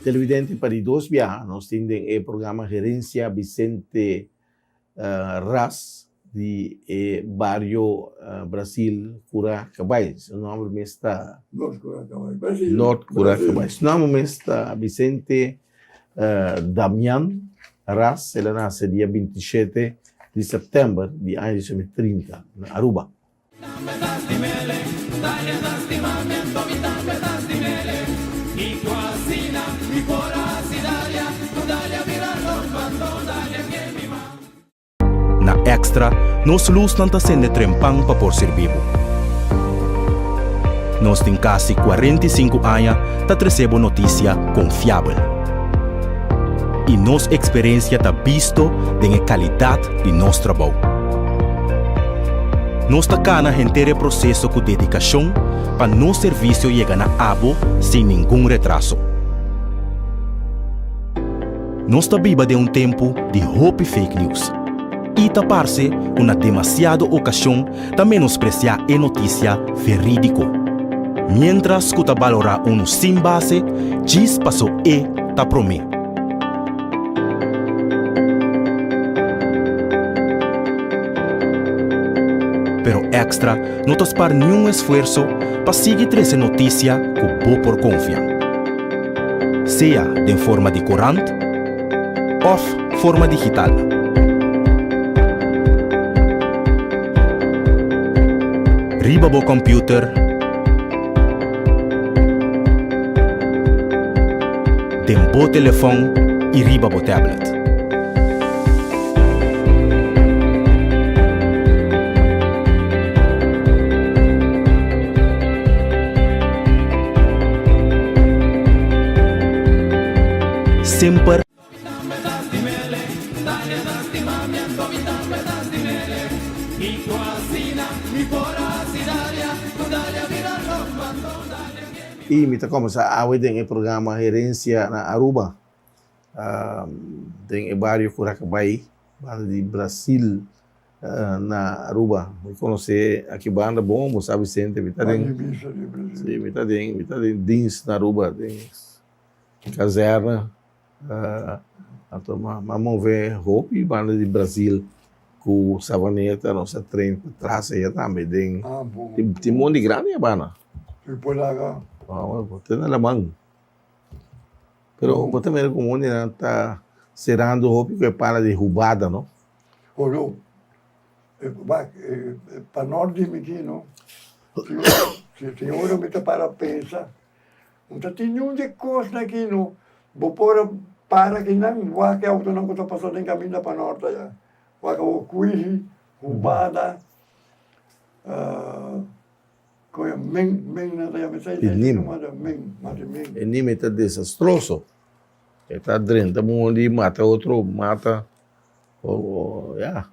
Televidente pa di dos biaha nos tin den e programa Gerencia Vicente Ras di e bario Brasil Cura Cabay. Su nomber mes ta. Nort Cura Cabay. Brasil. Nort Cura Cabay. Su nomber mes ta Vicente Damian Ras. El a nace dia 27 di september di aña 1930 na Aruba. Na Extra, nos lusnan ta sende trempan pa por sirbi bo. Nos tin kasi 45 aña ta trese bo notisia konfiabel. I nos eksperensia ta bisto den e kalidat di nos trabou. Nos ta kana henter e proseso ku dedikashon pa nos servisio yega na abo sin ningun retraso. Nos ta biba den un tempu di hopi fake news i ta parse ku na demasiado okashon ta menospresiá e notisia verídiko, miéntras ku ta balorá unu sin base djis paso e ta promé. Pero Extra no ta spar niun esfuerso pa sigui trese notisia ku bo por konfia. Sea den forma di korant òf forma digital. Riba bo kòmpiuter, den bo telefòn i riba bo tablet. Semper. I mi ta kuminsá awe den e programa Herencia na Aruba. Den e bario Curacabay, banda di Brasil na Aruba. Mi conoce aki banda bon, bo sa Vicente, mi ta den, si, mi ta den, mi ta den dienst na Aruba, den kazerne. Anto m'a move hopi banda di Brasil cu Savaneta, nos a train pa tras aya tambe den, tin mondi grandi aya banda. Te na laman. Pero bo ta mira como nan ta cerando hopi cu e pala di hubada, no? Olo, wak, pa nort di mi ki, no? Si ora mi ta para pensa, no ta tin niun di e kosnan aki, no? Bo por a para akinan, wak e autonan ku ta pasa den kaminda pa nort aya. Wak awor Kuihi, Hubada, Koe men, men nan ta yama esei, E nim. Men, mata men. E nim e ta desastroso. E ta drenta mondi, mata otro, mata, o, ya.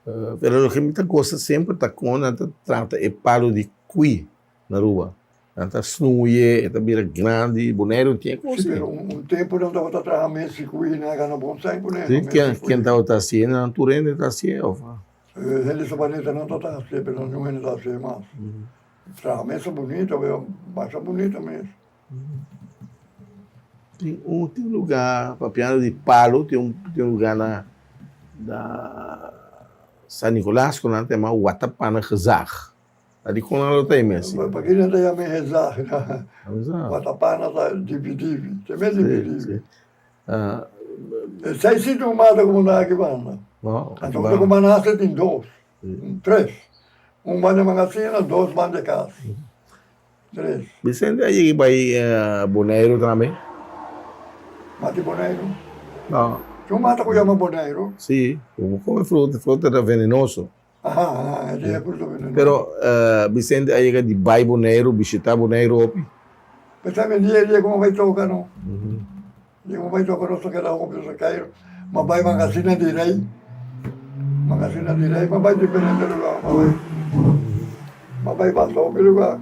Pero loke mi ta gosta semper ta kon nan ta trata e palo di kui na Aruba. Nan ta snoeie, e ta bira grandi, Boneiru no tin e kos Si, pero un tempu nan tabata traha mes di kui, nan a gana bon sèn ku nan. Si, ken, ken tabata hasié? Nan tur hende ta hasié òf? Hende sabaneta no ta ta hasié, pero niun hende ta hasié mas. Traha mesa bunita, wea, masha bunita mes. Tin un tin lugar, papiando di palo, tin un tin un lugar na na San Nicolas ku nan ta yama Watapana Gezag. Ta di kon nan lo ta e mes? Paki nan ta yama e gezag? Watapana ta divi divi, te mes divi divi. Esei si tin un mata ku bo aki banda. Anto ku bo nase tin dos, tres. Un banda di mangasina, dos banda di kas. Tres. Vicente a yega bai Boneiru tambe? Mata Boneiru? No. Tin un mata ku yama Boneiru? Si, ku bo kome fruta, fruta ta venenoso. Aha, aha, e tin fruta venenoso. Pero Vicente a yega di bai Boneiru, bishita Boneiru hopi? Pensá mi dia dia ku bo bai toka no. Dia ku bo bai toka nos ta keda hopi, nos ta kai, ma bai Mangasina di Rei, Mangasina di Rei, ma bai diferente lugar, ma bai, ma bai basta hopi lugar,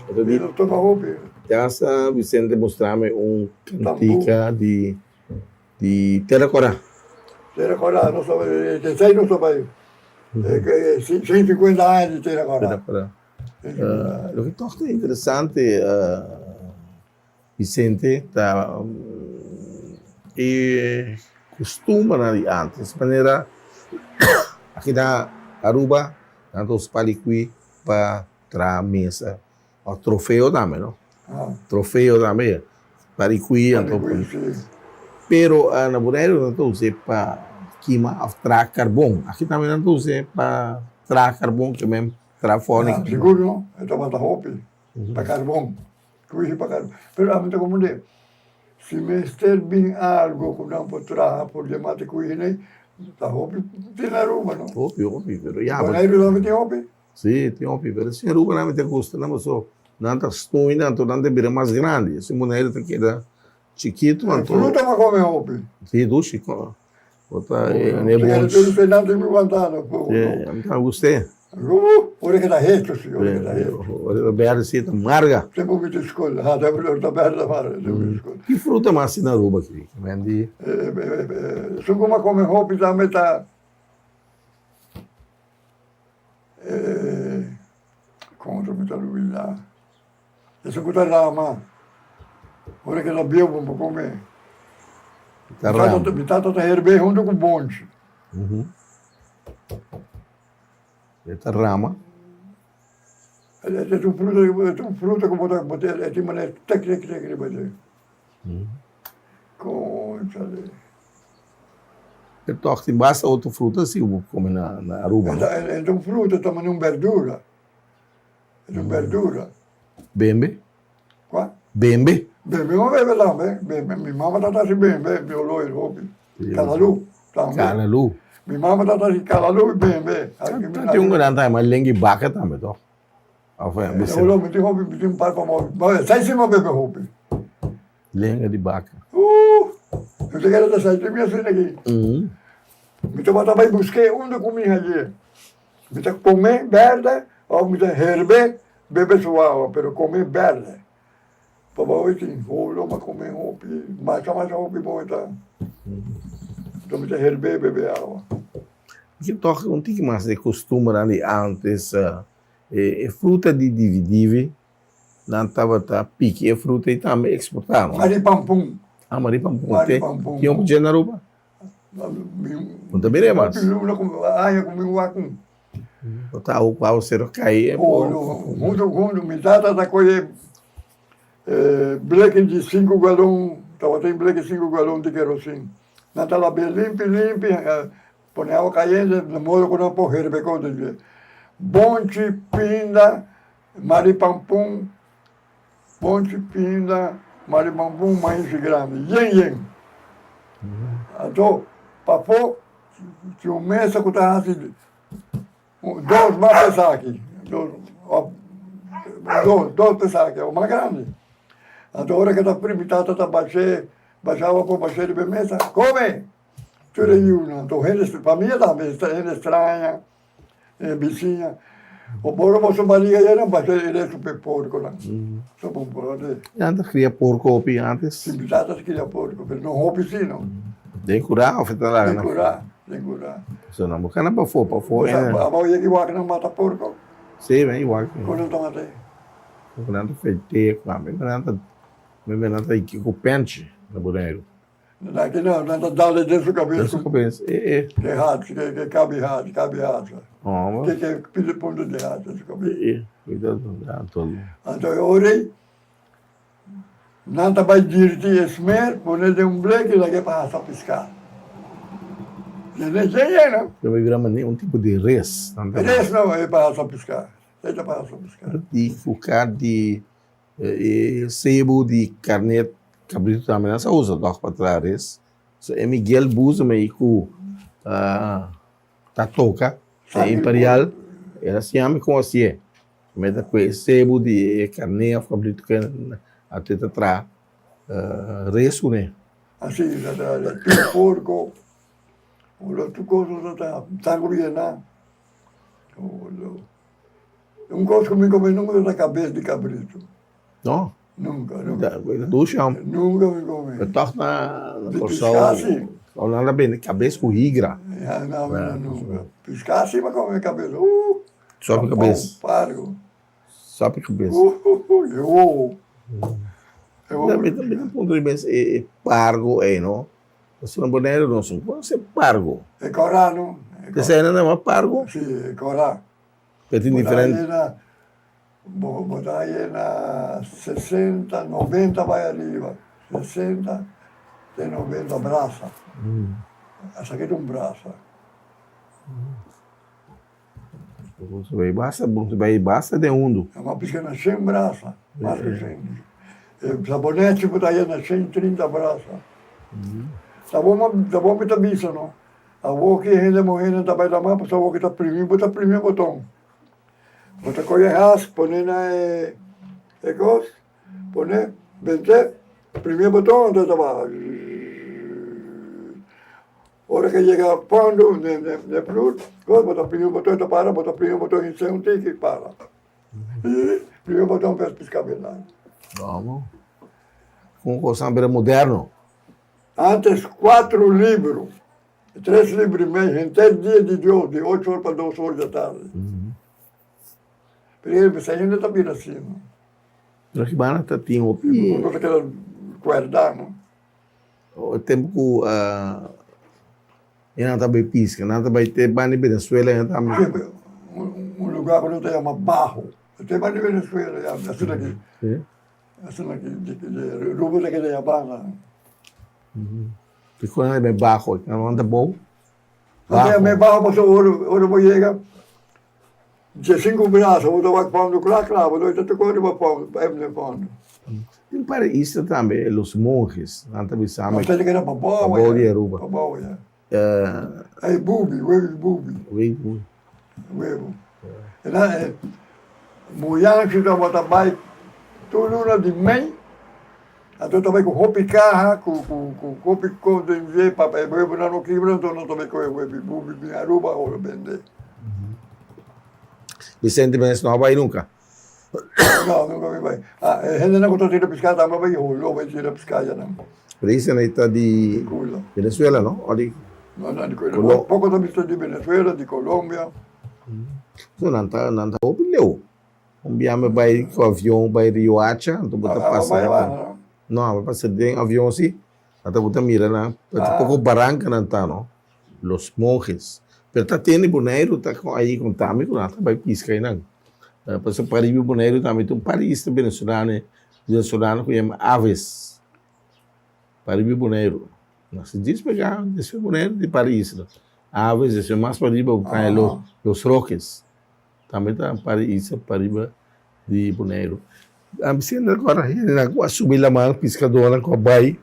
i nos toka hopi. Casa Vicente mustra mi un cantica di di Tera Corá. Tera Corá, nos ta bai, esei nos ta bai, 150 aña di Tera Corá. Tera Corá. Loke tòg ta interesante. Vicente ta e custumbernan di antes manera aki na Aruba nan ta usa palikui pa traha mesa of trofeo tambe no trofeo tambe palikui anto pero na Boneiru nan ta usa pa kima of traha carbon aki tambe nan ta usa pa traha carbon ke men traha forno Sigur no e tabata hopi pa carbon. Kushi pa kar. Pero ami ta komprendé, si mester bin algo ku nan por traha por di mata kushi nei, ta hopi tin na Aruba no. Hopi, hopi, pero ya. Boneiru tambe tin hopi. Si, tin hopi, pero si Aruba nan ta gusta nan paso nan ta snoei nan, anto nan ta bira mas grandi. Si Boneiru ta keda chikitu anto. Fruta bo kome hopi. Si, dushi. Bo ta e bon. Nan tin mi wantano. Si, ami ta gust'é. Ora ke ta hecho si, ora ke ta hecho. Ora ta berde si, ta marga. Tempu mi ta skol, ha, tempu ora ta berde ta marga, tempu mi ta skol. Ki fruta mas tin na Aruba aki? Ki men di. Esun ku mi a kome hopi tambe ta kon mi ta lubida. Esun ku ta rama, ora ke ta bieu bo por kome. Ta rama. Mi tata ta herbé huntu ku bonchi. E ta rama. E ta un fruta, e ta un fruta ku bo ta bo ta e tin manera tek tek tek riba dje. Kónchale. E tòg tin basta otro fruta si ku bo por kome na na Aruba no? E ta un fruta, e ta manera un bèrdura. E ta un bèrdura. Bembe? Kua? Bembe? Bembe bo bebe tambe. Bembe, mi mama ta hasi bembe, mi oló e hopi. Kalalú tambe. Kalalú. Mi mama ta hasi kalalú i bembe. Ta tin un gran tambe, ma lengui baka tambe toch? Of e oló mi tin hopi, mi tin un par pa mobi. Ma esei si mi bebe hopi. Lenga di baka. Uh! Mi ta kere ta sai tin mi asina aki. Mi tabata bai busk'é unda ku mi hañ'é. Mi ta kome berde of mi ta herbe bebe su awa, pero kome berde. Pasobra hopi tin holo ma kome hopi, masha masha hopi bon e ta. Enton mi ta herbe bebe awa. Ki tòg un tiki mas di kustumbernan di ántes, e fruta di dividivi nan tabata piki e fruta i tambe eksportá, no? Maripampun. Ah, maripampun. Maripampun. Tin un dje na Aruba? No ta mira mas. Bo ta awo ku awasero kai e por. Huntu huntu mi tata ta kohe bleki di sinku galon tabatin bleki sinku galon di kerosin nan ta lab'é limpi limpi pone awa kayente di modo ku nan por herbe kos di dje bonchi pinda maripampun Bonchi pinda maribambun mainshi grandi yen yen. Anto pafó tin un mesa ku ta hasi dos mas esaki, dos dos esaki o mas grandi. Anto ora ke ta fri mi tata ta bash'é bashaba por bash'é riba e mesa, kome! Tur e yunan. Anto hende famia tambe hende straña. E bisiña, O boro boso bariga yena basa e resto p'e porconan. So bo por de. Nan ta cria porco hopi antes? Si, mi tata ta cria porco, pero no hopi si no. Den cura of e ta laga nan? Den cura, den cura. So nan bo cana pafó, pafó e. Abo yegi wak nan mata porco? Si, mi a wak. Con nan ta mat'e? Con nan ta feite, nan ta, nan ta ku penchi na Boneiru. Na ki nan, nan ta dal e den su kabes. Den su kabes, e e. Ke hat, ke ke kabi hat, kabi hat. Oh. Ke ke pili punto di hat den su kabes. E e, cuidado, anto. Anto e ora ei, nan ta bai dirti e smer, pone den un bleki, lag'e pa hasa piská. Tene dje yena. Ta bai bira manera un tipo di res. Res no, e pa hasa piská. E ta pa hasa piská. Di ku kar di. E sebu di karnet kabritu tambe nan sa usa tòg pa traha res. So e Miguel Buzum ei ku ta toka e Imperial, el a siña mi kon hasié. Mi ta kue e sebu di e karné òf kabritu ku a te ta traha res kuné. Asi ta traha res. Pia porko, ora tur kos ta traha, sangu yená. Un kos ku mi kome nunka ta kabes di kabritu. No? Nunka, nunka. Dushi hom. Nunka mi kome. Pero tòg na Kòrsou. Di piská si. Nan ta bende kabes ku higra. Ya, no, mi no nunka. Piská si mi kome kabes. Sopi kabes. Pargo. Sopi kabes. E wowo. Mi ta puntra mi mes e pargo ei no. Pasobra na Boneiru nos no konosé pargo. E kòrá no. Esei nan yama pargo? Si, e kòrá. Pero tin diferente. Bo ta haye na sesenta, noventa bai ariba. Sesenta te noventa brasa. Esaki ta un brasa. Bo basta, bo bai basta den hundu. Bo a piska na shen brasa, mas ku shen. E sabonechi bo ta haye na shen trinta brasa. Ta bon, ta bon mi ta bisa no. Awor ki hende muhernan ta bai lama pasobra awor ki ta primi, bo ta primi e boton. Bo ta kohe has pone na e e kos, pone, bent'e, primi e boton anto e ta baha. Ora ke yega fondo n'e flur, kos bo ta primi e boton e ta para, bo ta primi e boton i un tiki para. Primi e boton pa e piska bela. Vamos. Kon kosnan bira moderno. Antes cuatro libro, tres libro y medio, henter dia di Dios, di ocho or pa dos or di tardi. Pero esei hende ta bira asina. Pero ki banda ta tin hopi. No ta keda cuerda, no. O tempo ku e nan ta bai piska, nan ta bai te banda di Venezuela, nan ta. Un lugar ku nan ta yama Bajo, te banda di Venezuela, ya, asina ki. Asina ki Aruba ta keda ya banda. Dikon nan ta yama Bajo? Nan ta bou? Nan ta yama Bajo pasobra ora bo yega diesinku brasa bo ta wak fondo kla kla bo ta toka riba fondo ebne fondo. Tin par e isla tambe los monjes nan ta bisa mi. Nan ta keda pabou pabou di Aruba. Pabou ya. Ei bubi webu di bubi. Webu. Webu. Muyanchi tabata bai tur luna di mei anto ta bai ku hopi kaha ku ku hopi kos den dje pa e webunan no kibra anto nan ta bai kohe webu bubi bin Aruba ora bende. Vicente mes no a bai nunka? No, nunka mi bai. Ah, e hendenan ku ta tira piská tambe bai holo bai tira piská ayanan. Pero e isla ta di Venezuela no? O di No, no, di Colombia. Poko ta bisto di Venezuela, di Colombia. So nan ta nan ta hopi leu. Un bia mi bai ku avion bai Riohacha, anto bo ta pasa. No, a pasa den avion si. Anto bo ta mira nan, ta poko baranka nan ta no. Los Monjes. Pero ta tene Boneiru ta ahi konta mi ku nan ta bai piska einan. Pasobra pariba Boneiru tambe tin un par di isla venezolano, venezolano ku yama Aves. Pariba Boneiru. Nos ta despega despues Boneiru di par di isla. Aves despues mas pariba bo kaya Los Roques. Tambe ta par di isla pariba di Boneiru. Ami siendo agora hendenan ku a subi laman, piskadónan ku a bai,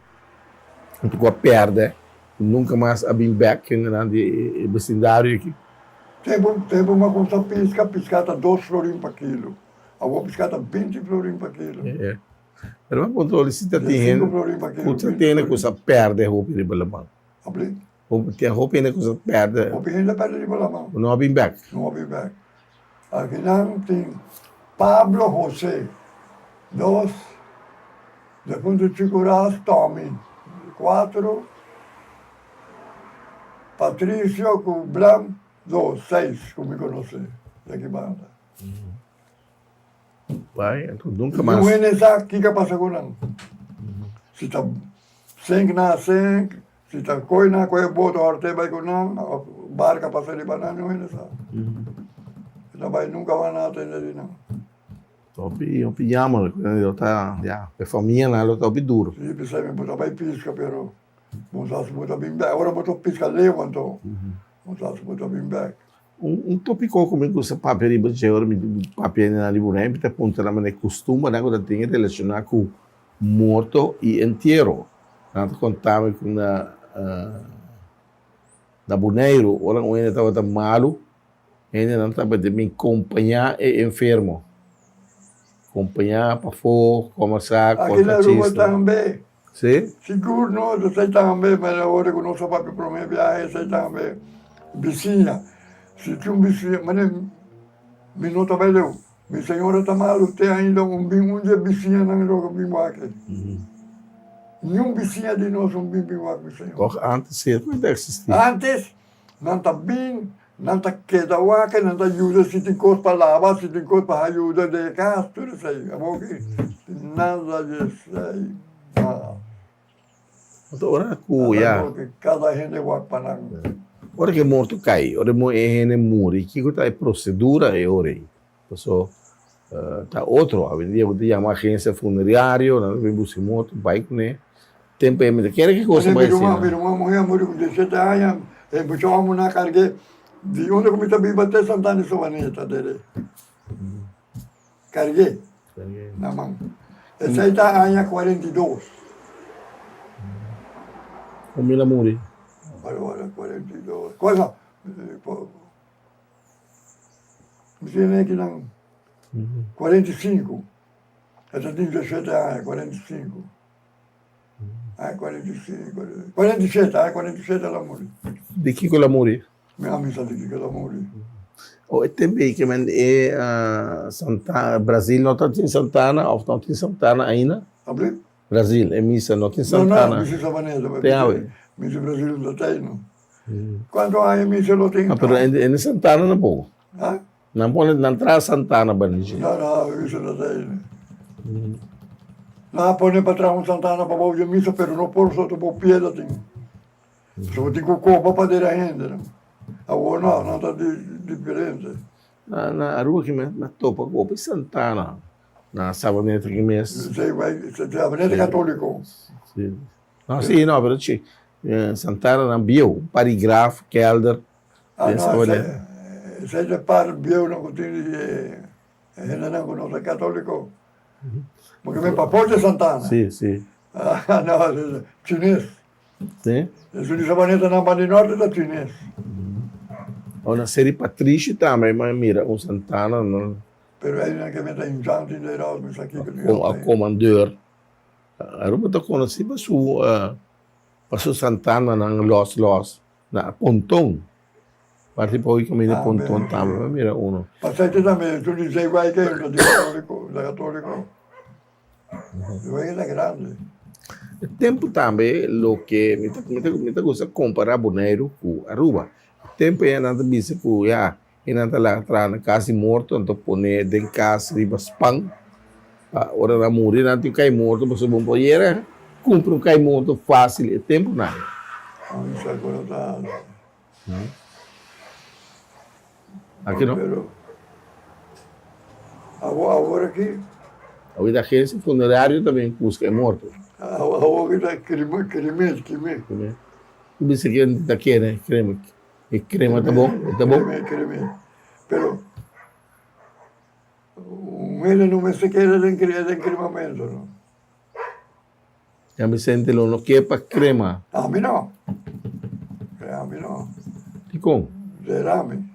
anto ku a pèrdè, ku nunka mas a bin bèk, hendenan di e besindario aki. Tempu tempu mi a kumsa piska, piska ta dos florin pa kilo. Awor piska ta binti florin pa kilo. E, pero mi a puntra ora si ta tin hende ku ta tene ku sa pèrdè hopi riba laman. Abli? Tin hopi hende ku sa pèrdè. Hopi hende a pèrdè riba laman. Ku no a bin bèk. No a bin bèk. Akinan tin Pablo José, dos, defuntu Chicuras, Tommy, cuatro, Patricio cu Blam, dos, seis cu mi conoce di aki banda. Bai, anto nunca mas. Niun hende sa kico a pasa cu nan. Si ta sink nan a sink. Si ta koe nan koe boto horte bai ku nan of barka pasa riba nan no hende sa. E ta bai nunka mas nan a tende di nan. Hopi hopi jammer lo ta ya e famianan lo ta hopi duro. Si p'esei mi bo ta bai piska pero bo sa si bo ta bin bek ora bo ta piska leu anto bo sa si bo ta bin bek. Un tópiko ku mi gusta papia riba dje ora mi papia na di Bonaire, mi ta puntra nan manera e kustumbernan ku ta tin relashoná ku morto i entiero. Nan ta konta mi ku na na Boneiru ora un hende tabata malu, hendenan tabata bin kompañá e enfermo, kompañá pafó, kòmbersá, Aki konta na Aruba chiste. tambe. Sí? Sigur no, esei tambe, ma ora ku nos a papia promé biaha esei tambe. Bisiña, si tin un bisiña, mane mi no ta bai leu, mi señora ta malu te ainda un bin un di e bisiñanan lo bin wak. Niun bisiña di nos un bin bin wak mi señora. Tòg ántes si e ta eksistí. Ántes nan ta bin, nan ta keda wak, nan ta yuda si tin kos pa laba, si tin kos pa yuda den e kas, tur esei. Awor ki nada di esei mas. Anto ora ku ya. Kada hende wak pa nan. Ora ku e morto kai, ora e hende muri, kiko ta e prosedura e ora ei? Paso ta otro, awendia bo ta yama agensia funerario, nan ta bin buska e morto, bai kuné. Tempu ei mi ta kere ki kos ta bai asina. Mi ruman muhé a muri ku diesshete aña, e mucha hòmber nan a karg'é di unda ku mi ta biba te Santana di Savaneta dere. Karg'é na man. Esei ta aña 42. Kon mi la muri? Ora 42. Cosa? Mi tene kinan 45. E ta tin 17 aña, 45. Aña 45, 47, aña 47 el a muri. Di kiko el a muri? Mi a misa di kiko el a muri. O e tempo ei ke men e Santana, Brasil no ta tin Santana of no tin Santana ainda? Abri? Brasil, e misa no tin Santana. No, no, misa Sabaneta. Te awe? Misa Brasil no ta no. Cuanto aña misa lo tin? Ah, pero en Santana tampoco. Ah? Nan pone, nan traha Santana banishi. No, no, misa no ta ei. Nan a pone pa traha un Santana pa bou di misa, pero no por soto bo piedra tin. So bo tin ku koba pa dera hende. Awor no, nan ta diferente. Na na Aruba ki mi a topa ku hopi Santana na Sabaneta ki mes. Sabaneta katoliko. Si. No, si, no, pero chi Santana nan bieu, un par di graf, kelder den Sabaneta. Esei ta par bieunan ku tin di hendenan ku no ta katoliko. Porque mi papá ta Santana. Si, si. No, chines. Sí. Esun di Sabaneta nan banda di norte ta chines. O na Seri Patrishi tambe mi a mira un Santana no. Pero einan ke mi ta hinchando tin de raus mi sa kiko di A comandeur. Aruba ta conoci pa su pa su Santananan los los na Ponton. Parti pa hoy caminda Ponton tambe mi a mira uno. Pasaje tambe esun di Zeewijk ta di catolico, ta catolico. E tempu tambe loke mi ta mi ta gusta kompará Boneiru ku Aruba. E tempu ei nan ta bisa ku ya e nan ta laga traha na kas di morto anto pone den kas riba span pa ora nan muri nan tin kai morto pasobra bo por yera kumpra un kai morto fásil e tempunan. Aki no. Pero awor aki. Awor ta agencia funerario ta bin busca e morto. Awor aki ta crema, creme, creme. Creme. Tu bisa ke ta kere crema. E crema ta bon? E ta bon? Creme, creme. Pero un hende no mester kere den den cremamento no. Ya Vicente lo no ke pa crema. Ami no. Ami no. Dikon? Derami.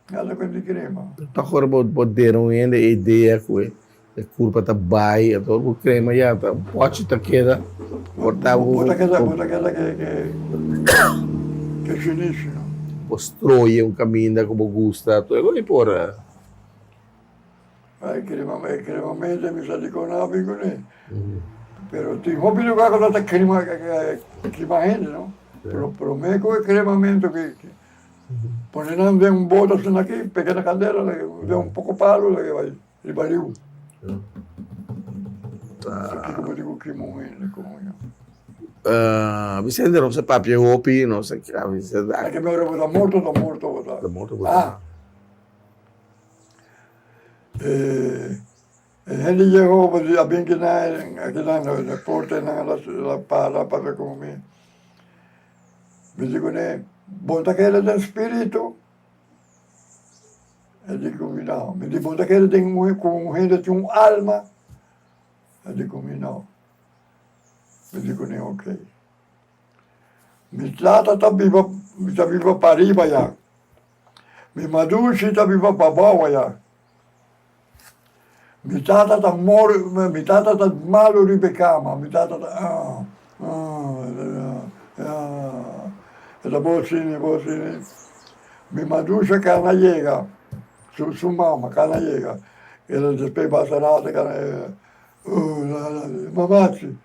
Nada con di crema. Toch ora bo bo dera un hende e idea ku e e kurpa ta bai anto bo crema ya ta un pochi ta keda por ta bo ta keda bo ta keda ke ke ke finish no. Bo strooie un kaminda ku bo gusta tur e kos por. E cremamento mi sa di con a bin cune. Pero tin hopi lugar cu ta crema crema hende no. Pero prome cu e cremamento ki pone nan den un bota asina aki pega na candela den un poco palo laga bai riba riu. Kico bo di cu crema un hende coño. Vicente nos a papia hopi nos a Aki mi ora bo ta morto ta morto bo ta. Ta morto bo ta. E hende di Jehova di a bin kinan akinan na korte nan a para papia ku mi. Mi di kuné. Bo ta kere den spiritu? E di ku mi no. Mi di, Bo ta kere den ku un hende tin un alma? E di ku mi no. Mi di ku ne ok. Mi tata ta biba, mi ta biba pariba ya. Mi madushi ta biba pabou aya. Mi tata ta mor, mi tata ta malu riba e kama, mi tata ta ah, ah, ah, e ta bo asina, bo asina. Mi madusha kana yega, su su mama kana yega, el a despues basta rato kana yega, mamachi,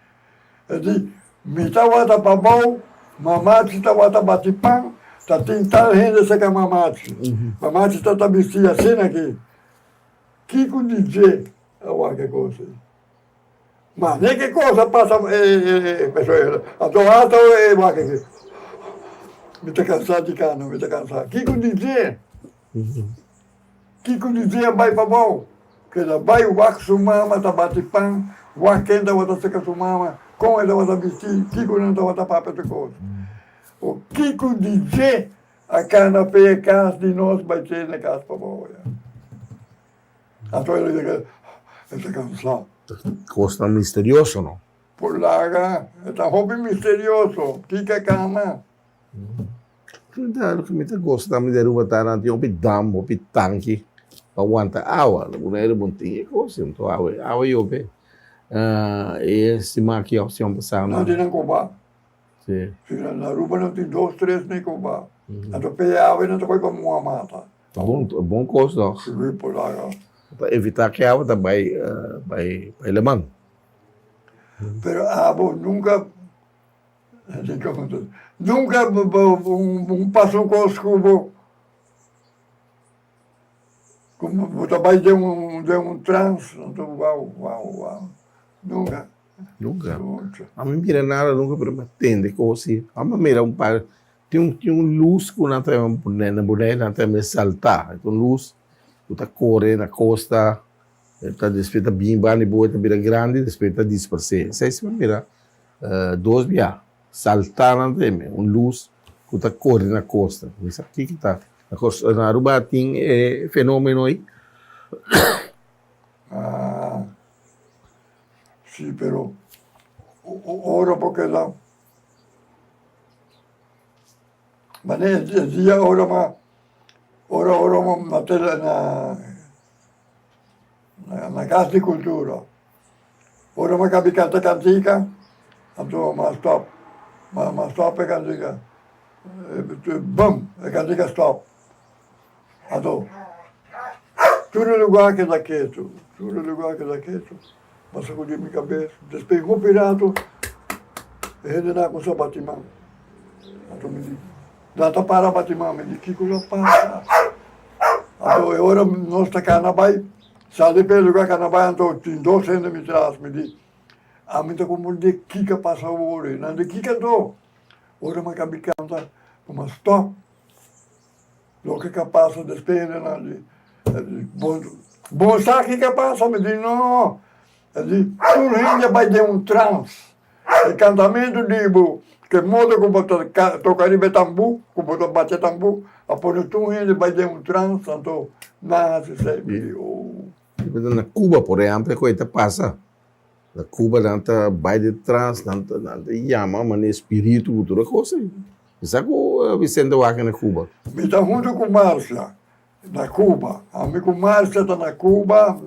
e di, Mi tawata pabou, mamachi tawata bati pan, ta tin tal hende seka mamachi. Mamachi ta ta bisti asina aki. Kiko di dje a wak e kos ei? Ma ne ke kos a pasa e persona, anto hasta e wak aki, Mi ta kansa di kana, mi ta kansa. Kiko di dje? Kiko di dje a bai pabou? Keda bai wak su mama ta bati pan, wak ken tabata seka su mama, kon e tabata bisti, kiko nan tabata papia tur kos. O kiko di dje a kana p'e e kas di nos bai te na kas pabou ya. Anto el a yega, e ta kansa. Kosnan misterioso no? Por laga, e ta hopi misterioso, kiko a kana? Claro ku mi ta gosta tambe di Aruba ta nan tin hopi dam, hopi tanki pa wanta awa. Na Boneiru bo no tin e kos anto awe awa yobe. E siman aki òf siman pasá Nan tin nan koba. Si. Si na Aruba nan tin dos tres nan koba. Anto p'e awe nan ta kohe pa muha mata. Bon bon kos dòg. Si por laga. Pa evitá ku e awa ta bai bai bai laman. Pero abo nunka. Nunka bo pasa un kos ku bo ku bo ta bai den un den un trans anto wou wou wou nunka. Nunka ami mira nada nunka pero mi a tende kos si ami a mira un par tin un tin un lus ku nan ta na Bonaire nan ta yama salta un lus ku ta kore na kosta e ta despues ta bin banda di bo e ta bira grandi despues e ta disparsé esei si mi a mira. Dos bia saltá nan ta eme un lus ku ta kore na kosta. Mi sa kiko ta. Na kosta na Aruba tin e fenomeno ei. Ah, si, pero ora bo keda manera e dia ora ma ora ora ma na na na kas di kultura. Ora mi a kabi kanta kantika, anto mi a stòp. Mi a stòp e kantika. Bum! E kantika stòp. Anto tur e lugá keda ketu, tur e lugá keda ketu. Mi a sakudí mi kabes. Despues hopi ratu e hendenan a kuminsá bati man. Anto mi di, nan ta para bati man. Mi di, kiko lo pasa? Anto e ora nos ta kana bai. Sali p'e lugar ka na bai anto tin dos hende mi tras mi di, ami ta komprendé kiko a pasa awor ei. Nan di, kiko anto? Ora mi a kabi kanta, mi a stòp. Loke ka pasa despues hendenan di, bo bo sa kiko a pasa? Mi di, no. E di, tur hende a bai den un trans. E kantamentu di bo, ke modo ku bo ta toka riba e tambú, ku bo ta bati e tambú, a pone tur hende bai den un trans, anto nan hasi esei. Mi di, oh. Na Cuba, por ehempel, ku e ta pasa. Na Cuba nan ta bai den trans, nan ta nan ta yama manera espiritu ku tur e kos ei. Mi sa ku Vicente wak na Cuba. Mi ta huntu ku Marcia na Cuba. Ami ku Marcia ta na Cuba,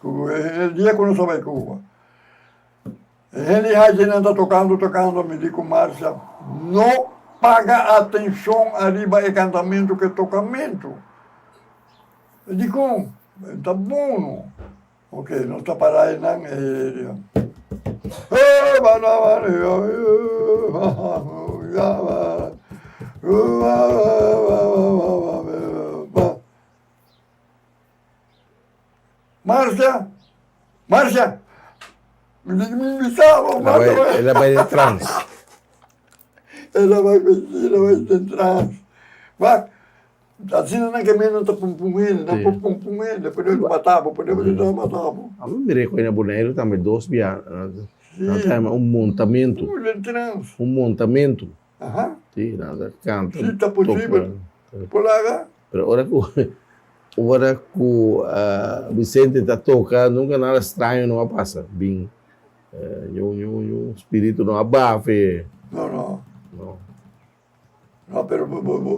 ku e dia ku nos a bai Cuba. E hende hachinan ta tokando tokando, mi di ku Marcia, no paga atenshon ariba e kantamentu ku e tokamentu. E dikon? E ta bon no. Ok, nos ta para einan e Marcia! Marcia! Mi di mi bisa bo, Marcia! El a bai den trans. El a bai, el a bai den trans. Wak, asina nan ke men ta pum pum hende, nan por pum pum hende, por debe mata bo, por debe mata bo. Ami mira ku na Boneiru tambe dos bia, nan ta yama un montamentu. Den trans. Un montamentu. Aha. Sí, nan ta kanta. Si ta posibel, por laga. Pero ora ku ora ku Vicente ta toka nunka nada straño no a pasa. Bin niun niun niun spiritu no a baha fe. No, no. No. No, pero bo bo bo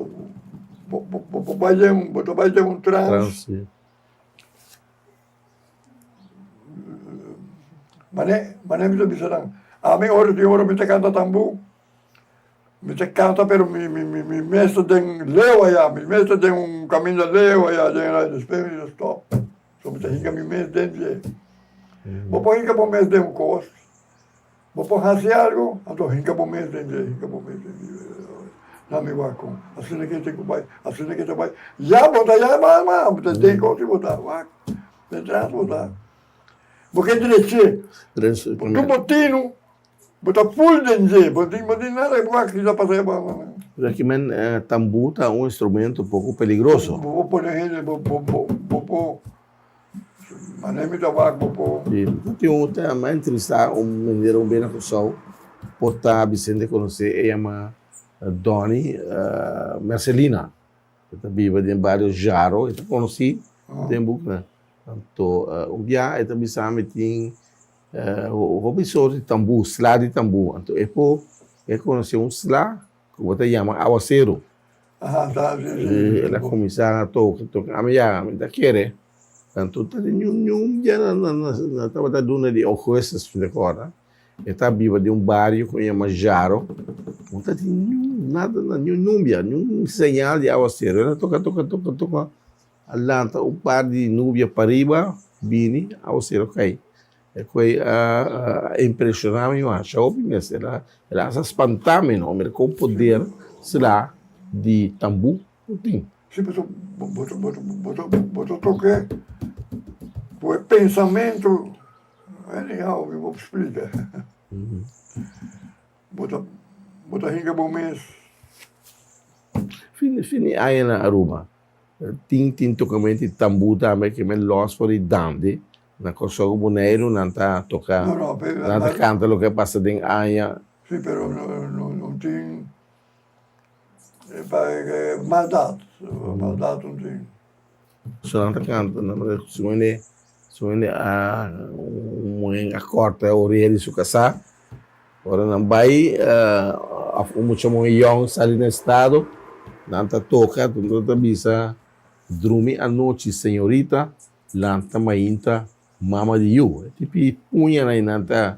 bo bo bo bai den bo ta bai den un trans. Trans, sí. Mane mane mi ta bisa nan, ami ora tin ora mi ta kanta tambú, mi ta kanta pero mi mi mi mi mes ta den leu aya, mi mes ta den un kaminda leu aya den la despues mi ta stop, so mi ta hinka mi mes den dje. Bo por hinka bo mes den un kos, bo por hasi algu, anto hinka bo mes den dje, hinka bo mes den dje. Na mi wak kon, asina ke tin ku bai, asina ke ta bai, ya bo ta ya mas mas, bo ta den kos di bo ta wak. Detrás bo ta. Bo ke dreché. Tu bo tinu, bo ta full den dje, bo tin bo tin nada bo a kisa pasa e banda nan. Pero aki men tambú ta un instrumento poko peligroso. Bo por pone hende, bo bo bo bo por manera mi ta wak bo por. Si, ta tin un ta mi a entrevistá un meneer un bia na Kòrsou, por ta Vicente konosé, e yama Donny Mercelina. E ta biba den bario Jaro, e ta konosí den Bukna. Anto un bia e ta bisa mi tin hopi sort di tambú, sla di tambú. Anto e por e konosé un sla ku bo ta yama awaseru. El a kuminsá toka, toka. Ami ya, mi ta kere. Anto ta den ñun ñun bia na tabata duna di Augustus, mi ta kòrda. E ta biba den un bario ku yama Jaro. No ta tin niun nada, niun nubia, niun señal di awaseru. El a toka, toka, toka, toka, a lanta un par di nubia pariba, bini, awaseru kai. E koi a impreshoná mi masha hopi mes. El a el a hasta spantá mi no, mira kon poder sla di tambú ku tin. Si bo bo bo bo ta toke ku e pensamentu. Anyhow, mi bo splika. Bo ta bo ta hinka bo mes. Fin fin di aña na Aruba tin tin tocamento di tambú tambe ke men los for di dande na Kòrsou ku Boneiru nan ta toka No, no, pero nan ta kanta loke a pasa den aña. Sí, pero no no no tin pa maldat, maldat no tin. So nan ta kanta nan ta su hende su hende a un muhé a kòrta e oreha di su kasá ora nan bai òf un mucha muhé yòn sali na estado nan ta toka nan ta bisa drumi anochi señorita lanta mainta mama di yu e tipi puñanan ei nan ta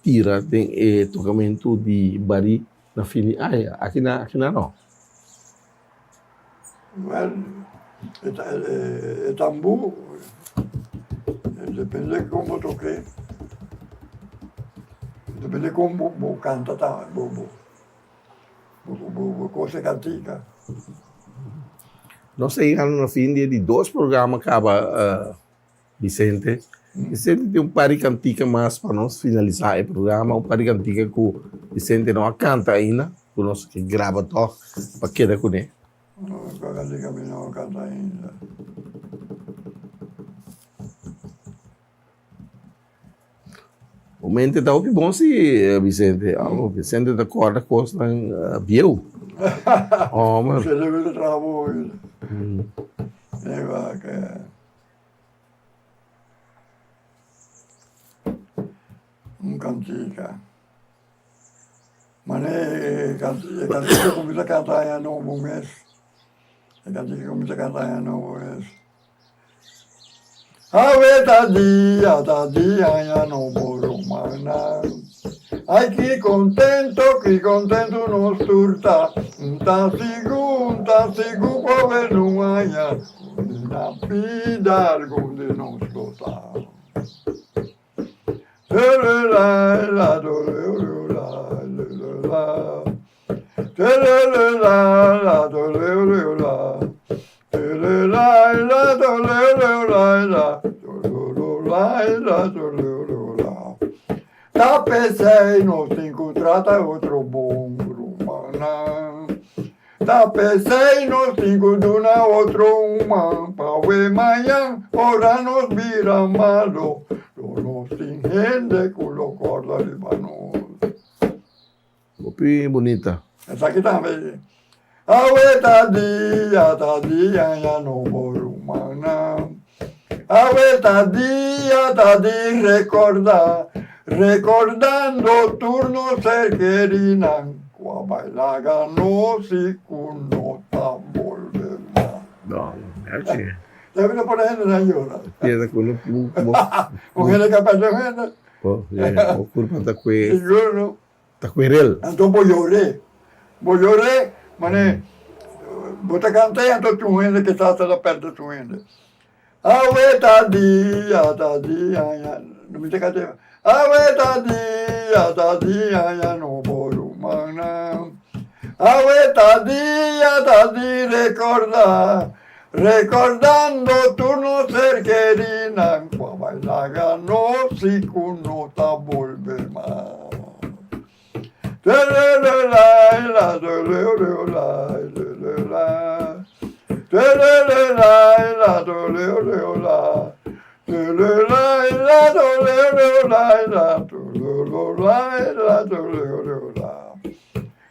tira den e tokamentu di barí na fin di aña aki nan aki nan no. Well, e tambú depende kon bo tok'é, depende kon bo kanta tambe, bo bo kos e kantika. Nos ta yegando na fin di e di dos programa kaba Vicente. Vicente tin un par di kantika mas pa nos finalisá e programa, un par di kantika ku Vicente no a kanta ainda, ku nos ke graba tòg pa keda kuné. No, kua kantika mi no a kanta ainda? Bo mente ta hopi bon si, Vicente. Vicente ta kòrda kosnan bieu. Hòmber. Cerebro ta traha bon. Eva ke. Un kantika. Mane e kantika ku mi ta kanta aña nobo mes. E kantika ku mi ta kanta aña nobo mes. Awe ta dia, ta dia aña nobo rumannan. Ai ki kontento, ki kontento nos tur ta. Un ta sigur, un ta sigur ku awe no aña. Na bida algun di nos lo ta. Ta p'esei nos tin ku trata otro bon rumannan. Ta p'esei nos tin ku duna otro un man pa we mañan ora nos bira malo lo nos tin hende ku lo kòrda riba nos. Hopi bunita. Esaki tambe. Awe ta dia, ta dia ya no por rumannan. Awe ta dia, ta di recorda, recordando tur nos ser kerinan ku a bai laga nos i ku no ta bolbe mas. No, merci. Debe ta pone hendenan yora. Piensa ku no Un hende ka perde un hende. Bo, bo kurpa ta kue. Sigur no. Ta kwerel. Anto bo yor'é. Bo yor'é, mane bo ta kant'é anto tur hende ke sa ta pèrdè tur hende. Awe ta dia, ta dia ya, no mi ta kant'é. Awe ta dia, ta dia ya no por rumannan. Awe ta dia, ta di rekordá, rekordando tur nos ser kerinan ku a bai laga nos i ku no ta bolbe mas.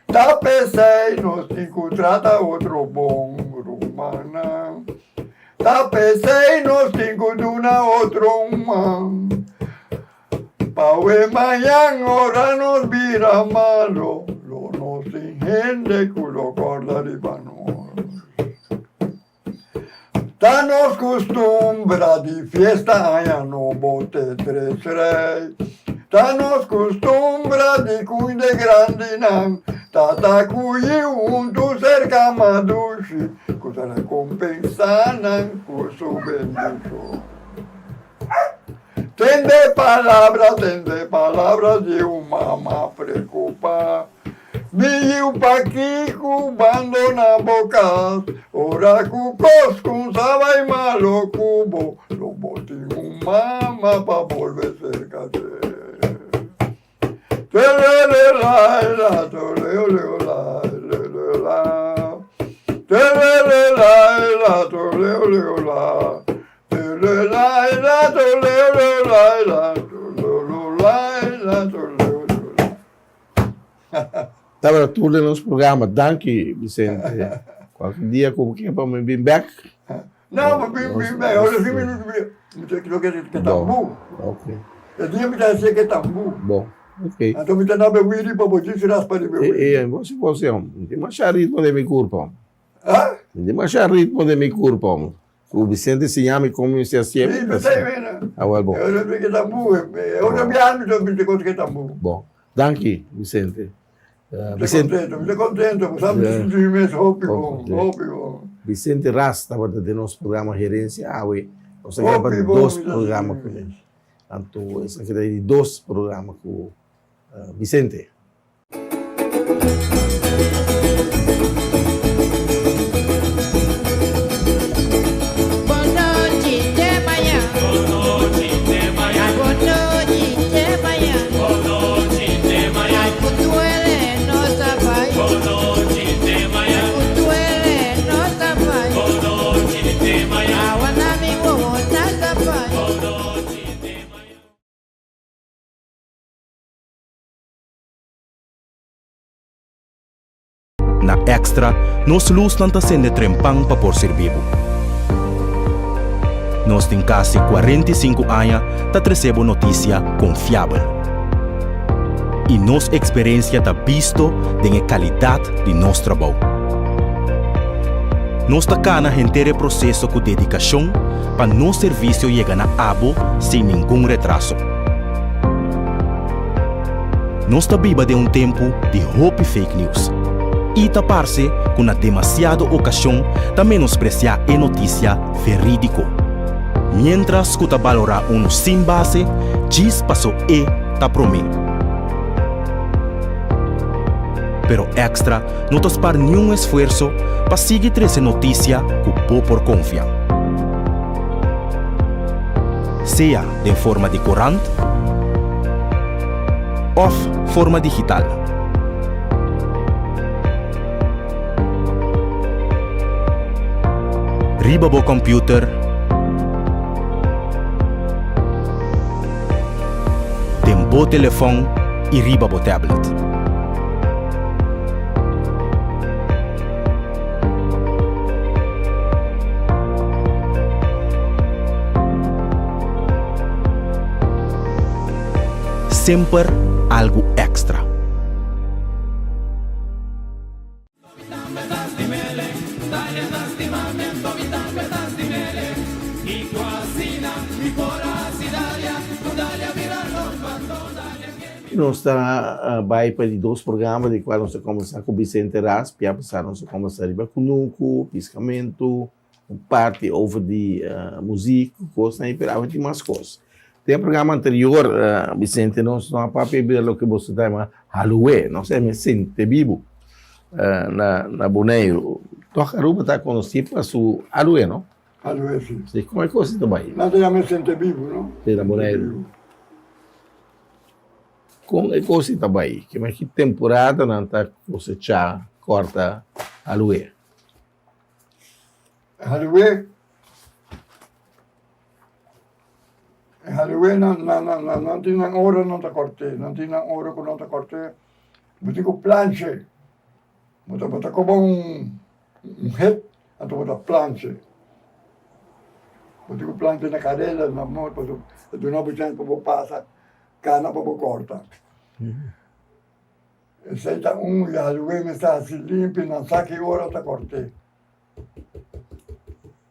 Ta p'esei nos tin ku trata otro bon, rumannan. Ta p'esei nos tin ku duna otro un man. Pawe mañan ora nos bira malo, lo nos tin hende ku lo kòrda riba nos. Ta nos kustumbra di fiesta aña nobo te tres rei. Ta nos kustumbra di kuida grandinan. Tata ku yiu huntu serka madushi ku ta rekompensá nan ku su bendishon. Tende palabra, tende palabra di un mama preokupá. Mi yiu pakiko bandoná bo kas? Ora ku kos kumsa bai malo ku bo, lo bo tin un mama pa bolbe serka dje. Tabata tur den nos programa. Danki, Vicente. Cualkier dia cu bo kier pa mi bin bek. No, mi bin bin bek. Ora si mi mi ta creo que ke tambu. Ok. E dia mi ta haci ke tambu. Bon, ok. Anto mi ta na be wiri pa bo djis raspa di be wiri. E, e, bo si bo si hom. Mi tin masha ritmo den mi curpa hom. Ha? Mi tin masha ritmo den mi curpa hom. Ku Vicente siña mi kon mi mester hasié. Sí, mi ta mira. Awel bon. Eu no ke tambu. Eu no biaha mi ta bisa kos ke tambu. Bon. Danki, Vicente. Mi ta kontento, mi ta kontento. Bo sa mi ta sinti mi mes hopi bon, hopi bon. Vicente Ras tabata den nos programa Herencia awe. Nos a graba dos programa ku el. Anto esaki ta e di dos programa ku Vicente. Na Extra, nos lusnan ta sende trempan pa por sirbi bo. Nos tin kasi 45 aña ta trese bo notisia konfiabel. I nos eksperensia ta bisto den e kalidat di nos trabou. Nos ta kana henter e proseso ku dedikashon pa nos servisio yega na abo sin ningun retraso. Nos ta biba den un tempu di hopi fake news i ta parse ku na demasiado okashon ta menospresiá e notisia verídiko. Miéntras ku ta balorá unu sin base djis paso e ta promé. Pero Extra no ta spar niun esfuerso pa sigui trese notisia ku bo por konfia. Sea den forma di korant òf forma digital. Riba bo kòmpiuter, den bo telefòn i riba bo tablet. Semper algu èkstra. Nos ta bai pa di dos programa di cual nos ta combersa cu Vicente Ras, pia pasa nos a combersa riba cunucu, piscamentu, un parti over di muziek, cosnan pero awe tin mas cos. Den e programa anterior Vicente nos no a papia riba loke boso ta yama Haloe, nos a yama Sente Bibu na Boneiru. Toch Aruba ta conoci pa su Aloe, no? Aloe, si. Si, como e cos ta bai? Nan ta yama Sente Bibu, no? Si, na Boneiru. Con e cos ta bai? Ki temporada nan ta cosecha, corta aloe? Haliwe haliwe nan nan nan nan tin nan ora nan ta kòrt'é nan tin nan ora ku nan ta kòrt'é bo tin ku planch'é bo ta bo ta koba un un hep anto bo ta planch'é bo tin ku planch'é na kareda na moto pasobra ta duna bo chèns pa bo pasa kana pa bo kòrta. Esei ta un yalwe mi sa hasi limpi nan sa ki ora ta kort'é.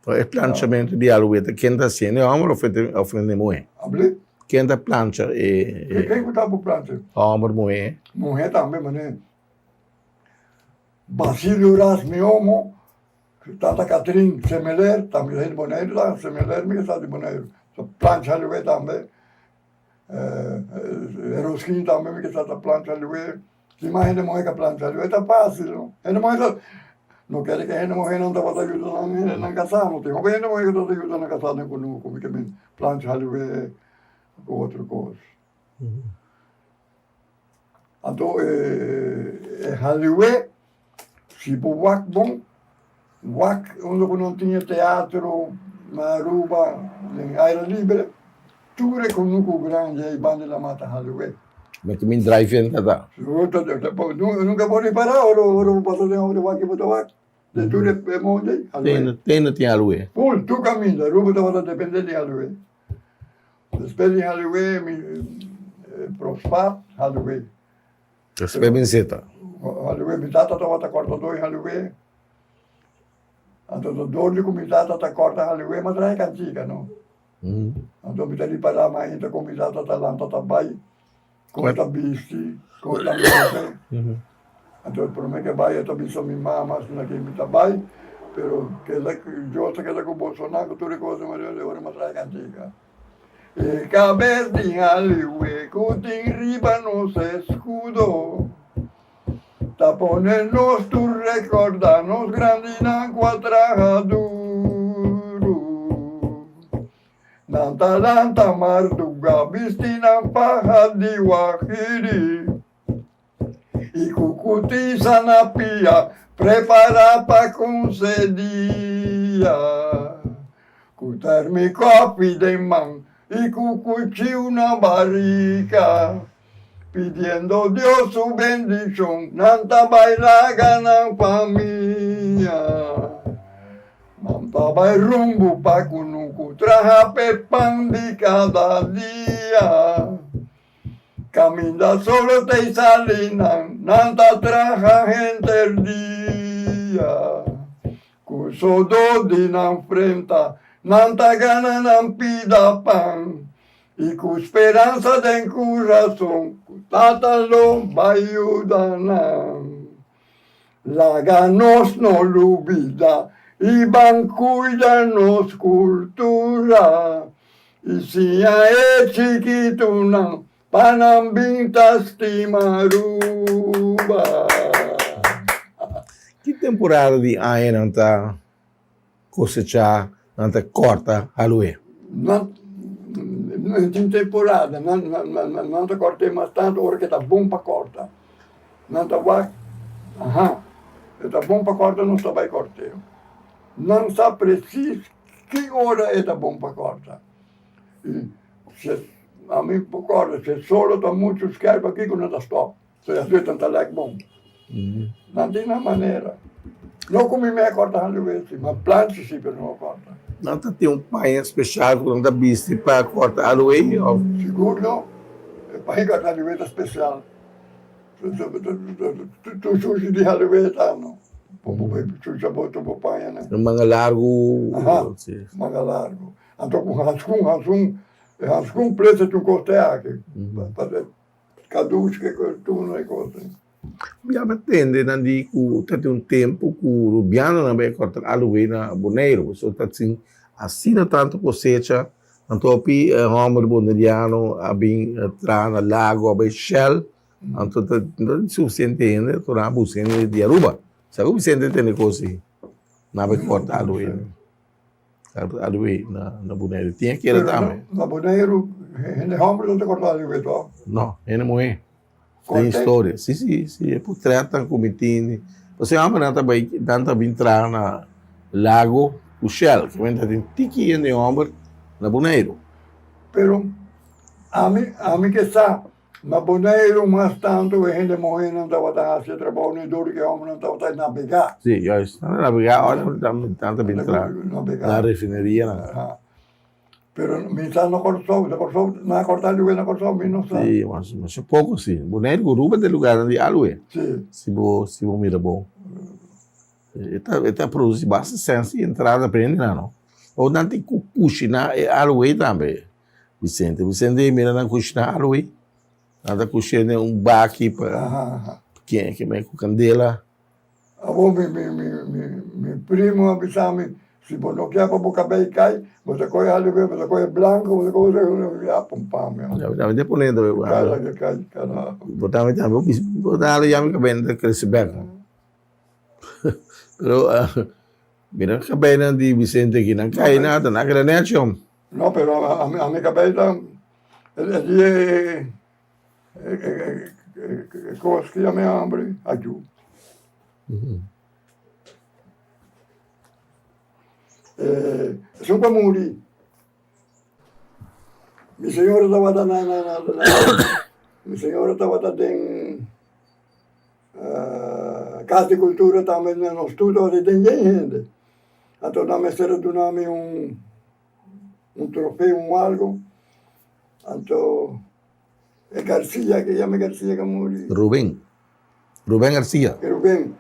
E planchamentu di yalwe ta ken ta hasiendo e hòmber òf e muhé? Abli? Ken ta plancha e. Ken ku ta por plancha? Hòmber, muhé? Muhé tambe manera Basilio Ras mi omo, Tata Catrin Semeler tambe ta di Boneiru ta, Semeler mi ke sa di Boneiru, ta plancha yalwe tambe. Rosquin tambe mi ke sa ta plancha liwe. Tin mas hende muhe ka plancha liwe ta fácil no. Hende muhe ta no kere ke hende muhenan tabata yuda nan hendenan kasá no. Tin hopi hende muhe ku tabata yuda nan kasá den kunuku mi ke bin plancha liwe ku otro kos. Anto e haliwe si bo wak bon wak unda ku nan tin e teatro na Aruba den aire libre tur e kunuku grandi ei banda di laman ta haliwe. Mi ta bin drive in ta. Nunka bo ripara ora bo pasa den ora wak bo ta wak den tur e mondi ei haliwe. Te tin haliwe. Ful tur kaminda Aruba tabata depende di haliwe. Despues di Haliwe mi prospa Haliwe. Despues bin seta. Haliwe mi tata tabata kortadó di Haliwe. Anto ta dor di ku mi tata ta korta Haliwe mi a traha e kantika no. Anto mi ta ripará mainta ku mi tata ta lanta ta bai, kon e ta bisti, kon e ta move. Anto e promé ke bai e ta bisa mi mama asina ke mi ta bai, pero keda Dios ta keda ku bosonan ku tur e kos e ora mi a traha e kantika. E kabes di Haliwe ku tin riba nos eskudo ta pone nos tur rekordá nos grandinan ku a traha duru. Nan ta lanta marduga bisti nan faha di wahiri. I ku kutisa na pia, prepará pa kunse dia. Ku termi kòfi den man i ku kuchiu na barika, pidiendo Dios su bendishon, nan ta bai laga nan famia. Nan ta bai rumbo pa kunuku, traha p'e pan di kada dia. Caminda solo ta y sali nan, nan ta traha henter dia. Cu sodo di nan frenta, nan ta gana nan pida pan. Y cu speransa den curason, cu Tata lo bay yuda nan. Laga nos no lubida y ban cuida nos cultura. I siña e chikitunan pa nan bin ta stima Aruba. Ki temporada di aña nan ta kosechá, nan ta kòrta aloe? Nan no tin temporada, nan ta kòrt'é mas tantu ora ke ta bon pa kòrta. Nan ta wak, aha, e ta bon pa kòrta nos ta bai kòrt'é. Nan sa presis Ki ora e ta bon pa kòrta? I se ami por kòrta, se solo ta muchu skèrp aki ku nan ta stòp. So ya su ta lèk bon. Nan tin nan manera. No ku mi mei a kòrta hende wesi, ma plancha si pero no a kòrta. Nan ta tin un paña speshal ku nan ta bisti pa kòrta aloe òf? Sigur no. Paña kòrta aliwe ta spesial. Tur shushi di aliwe ta no. Bo por shusha bo tur bo pañanan. Manga largu. Aha, manga largu. Anto ku hanskun, hanskun, e hanskun presa tin un kos te aki. Pa kadus ke tur e kos. Mi a tende nan di ku ta tin un tempu ku rubianonan bai kòrta aloe na Boneiru. So ta tin asina tantu kosecha, anto hopi hòmber boneriano a bin traha na lago, a bai Shell, anto ta no tin sufisiente hende, anto nan a buska hende di Aruba. Sa ku Vicente tende kos ei, nan a bai kòrta aloe, aloe na Boneiru. Tin a kere tambe. Na Boneiru hende hòmber no ta kòrta aloe tòg? No, hende muhé. Den historia. Si, si, si. E portretnan ku mi tini. Pasobra e hòmbernan ta bai, nan ta bin traha na Lago ku Shell. Ke men ta tin tiki hende hòmber na Boneiru. Pero ami, ami ke sa, na Boneiru mas tantu e hende muhénan tabata hasi e trabou ni dor ku e hòmbernan tabata nabegá. Si, juist. Nan ta nabegá ora nan ta bin traha na refinerianan. Pero mi sa na Kòrsou, na Kòrsou, nan a kòrta alue na Kòrsou, mi no sa. Sí, mas masha poko sí. Boneiru ku Aruba ta e lugarnan di alue. Sí. Si bo, si bo mira bon. E ta, e ta produsi basta sèns i entrada pa hendenan no. O nan tin ku kushiná e alue tambe, Vicente. Vicente mira nan kushiná alue. Nan ta kushiná den un baki pa ken ke ku kandela. Awor mi mi mi mi mi primo a bisa mi, si bo no kier pa bo kabei kai, bo ta kohe alivio, bo ta kohe blanco, bo ta kohe ya pumpa mi. Ya bo tambe ta pone do Kara ke kai karajo. Bo tambe ta bo bisa bo ta hala ya mi kabei no ta krese bek. Pero mira kabeinan di Vicente aki nan kai nada, nan a keda nechi hom. No pero a mi kabei ta e di e E kos ki yama e hambre ayu. Esun pa muri. Mi señora tabata na na na mi señora tabata den kas di kultura tambe na nos tur tabata den yen hende. Anto nan mester a duna mi un un trofeo un algo. Anto e Garcia ke yama Garcia ke muri. Ruben. Ruben Garcia. Ruben.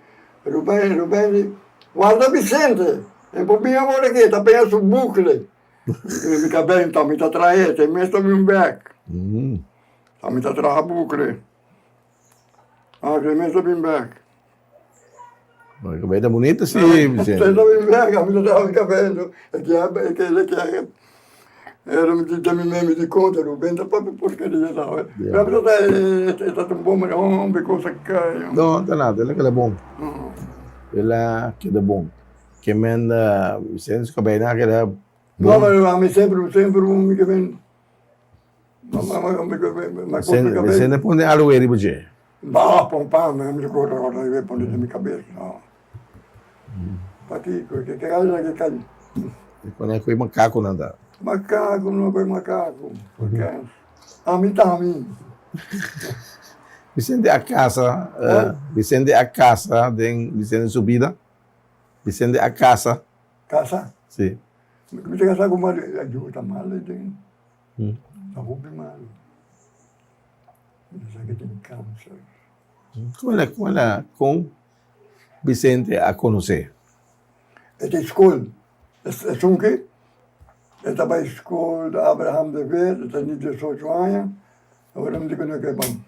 Ruben, Ruben di, guarda Vicente, e por bin awor aki, ta peña su bucle. Mi ta benta, mi ta trae, te mes ta bin bek. Ta mi ta traha bucle. Ah, te mes ta bin bek. Bo kabei ta bunito si, Vicente. Te ta bin bek, ami ta traha mi kabei. E ke, e ke, e ke. Era mi di mi meme di konta, Ruben ta papia porkeria ta. Pero ta e ta un bon homber cosa kai. No, ta nada, el a keda bon. El a keda bon. Ke men Vicente su kabei nan a keda bon. No, pero ami semper, semper un mi ke men. Vicente pone aloe riba dje. Ba, pon pan, mi recorda ora riba pone den mi cabeza, no. Pakiko, ke ke kai ke kai. E pone koe macaco nan ta. Macaco, no koe macaco, porque ami ta ami. Vicente a casa, Vicente a casa den Vicente su bida. Vicente a casa. Casa? Si. Mi ta casa ku Maria, ayu ta malo den. Ta hopi malo. Mi sa ke tin kanser. Kon el kon el kon Vicente a konosé? E ta skol. Esun ke e ta bai skol Abraham de Veer, e ta ni diesocho aña. Awor mi di ku no ke ban.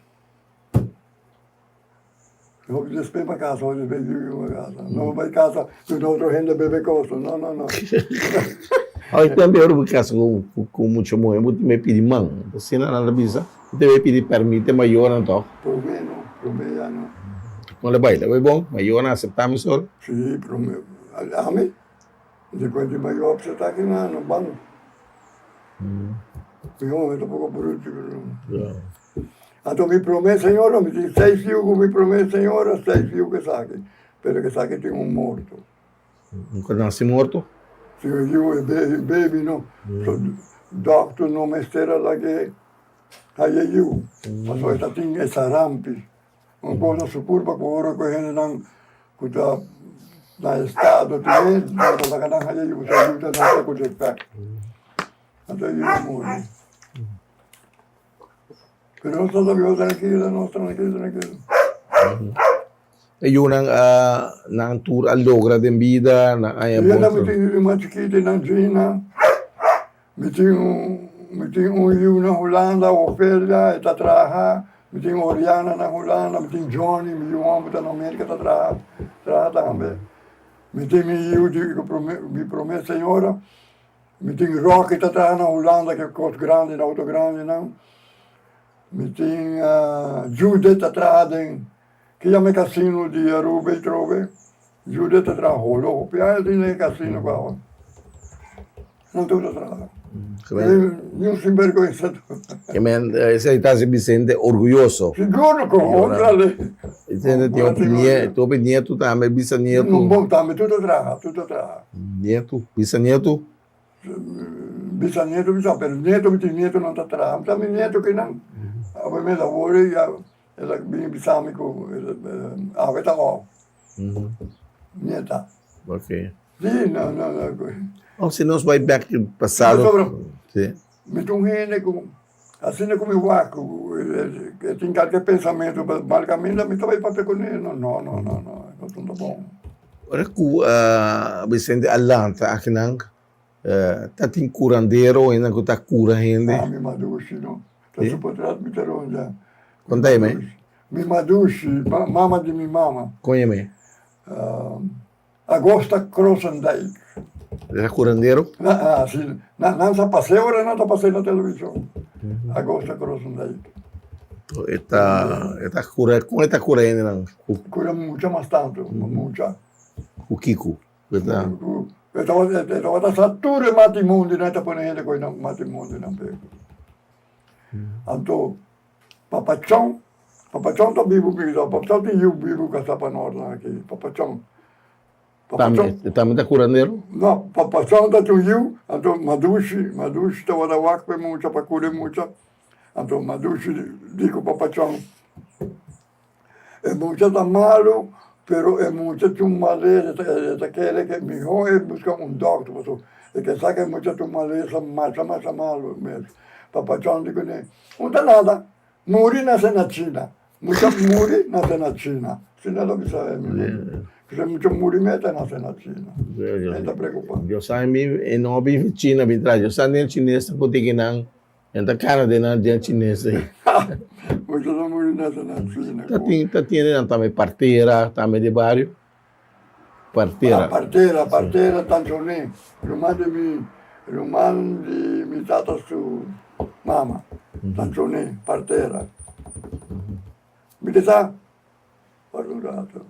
Hopi despues pa casa, hopi despues yu pa casa. No bai casa cu otro hende bebe cosa, no, no, no. Hoy tambe ora bo casa cu mucha muher bo tin pidi man, asina nan ta bisa, bo tin pidi permit e mayornan toch? Prome no, prome ya no. Con lo bai? Lo bai bon? Mayornan acepta mi solo? Si, prome, ami, despues di mayor acepta aki nan, no ban. Mi homber ta poco bruto. Anto mi promé señora, mi tin seis yu ku mi promé señora, seis yu ku esaki, pero ku esaki tin un morto. Nunka nasi morto? Si un yu e baby no, so dokter no mester a lag'é haya yu, pasobra e ta tin e sarampi, un kos na su kurpa ku ora ku e hendenan ku ta na estado tin e, no ta laga nan haya yu, pasobra e yu ta nase ku defèkto, anto e yu a muri. Pero nos ta biba trankilo, nos trankilo, trankilo. E yunan a nan tur a logra den bida, nan haña bon. Mi tin yu mas chikito nan Gina, mi tin un mi tin un yu na Hulanda, Ofelia, e ta traha, mi tin Oriana na Hulanda, mi tin Johnny, mi yu homber ta na Merca ta traha, traha tambe. Mi tin mi yu di mi prome señora, mi tin Rocky ta traha na Hulanda ke kos grandi, na auto grandinan. Mi tin Judith ta traha den Ke yama e casino di Aruba y trobe Judith ta traha holo hopi aña tin den e casino caba. Nan tur ta traha. Ni un sinberguensa. Ke men esei ta hasi Vicente orguyoso. Sigur cu otra le. Vicente tin hopi nieto, hopi nieto tambe, bisanieto. Un bon tambe tur ta traha, tur ta traha. Nieto, bisanieto. Bisanieto bisa, pero nieto mi tin nieto nan ta traha. Mi ta mi nieto kinan. Awe mes awor ya. El a bini bisa mi ku awe ta off. Nieta. Ok. Sí, no, no, no. Oh, si nos bai bek di pasado. Pasobra, Sí. mi ta un hende ku asina ku mi wak ku e tin kalke pensamentu pa mal kaminda, mi ta bai papia kuné. No, no, no, no, no, no ta bon. Ora ku Vicente a lanta akinan, ta tin kurandero, hende ku ta kura hende. Ah, mi madushi no. Ta su potrat mi ta ronda. Kon ta yama? Mi madushi, mama di mi mama. Kon yama? Agosta Krosendijk. Era curandero? Na, ah, si. Na, nan sa pas'é ora nan ta pas'é na televishon. Agosta Krosendijk. E ta, e ta cura, kon e ta cura hendenan? Cura mucha mas tantu, mucha. Ku kiko? E ta. E tabata, e tabata sa tur e matimundinan, e ta pone hende ku e matimundinan p'e. Anto Papa Chon, Papa Chon ta bibu mi, Papa Chon tin yu bibu kasá pa nort aki, Papa Chon. Papa Chon. E tambe ta curandero? No, Papa Chon ta tin yu, anto Madushi, Madushi tabata wak pa e mucha, pa kura e mucha, anto Madushi di ku Papa Chon, E mucha ta malu, pero e mucha tin un malesa, e ta kere ke mihó e buska un dòkter pasobra e ke sa ke e mucha tin un malesa masha masha malu mes. Papa John di kuné, Un ta nada, muri nase na China, mucha muri nase na China. Asina lo bisa e mi mama. Pasobra e mucha muri mes ta nase na China. E ta preokupá. Yo sa mi e no a bin China bin traha, yo sa den chines ta ku tiki nan. En ta cara den nan den chines ei. Mucho ta muri na na China. Ta tin ta tiene nan tambe partera tambe di bario. Partera. Ah, partera, partera Tanchoné. Ruman di mi, ruman di mi tata su mama. Tanchoné, partera. Mi ke sa? Guarda un rato.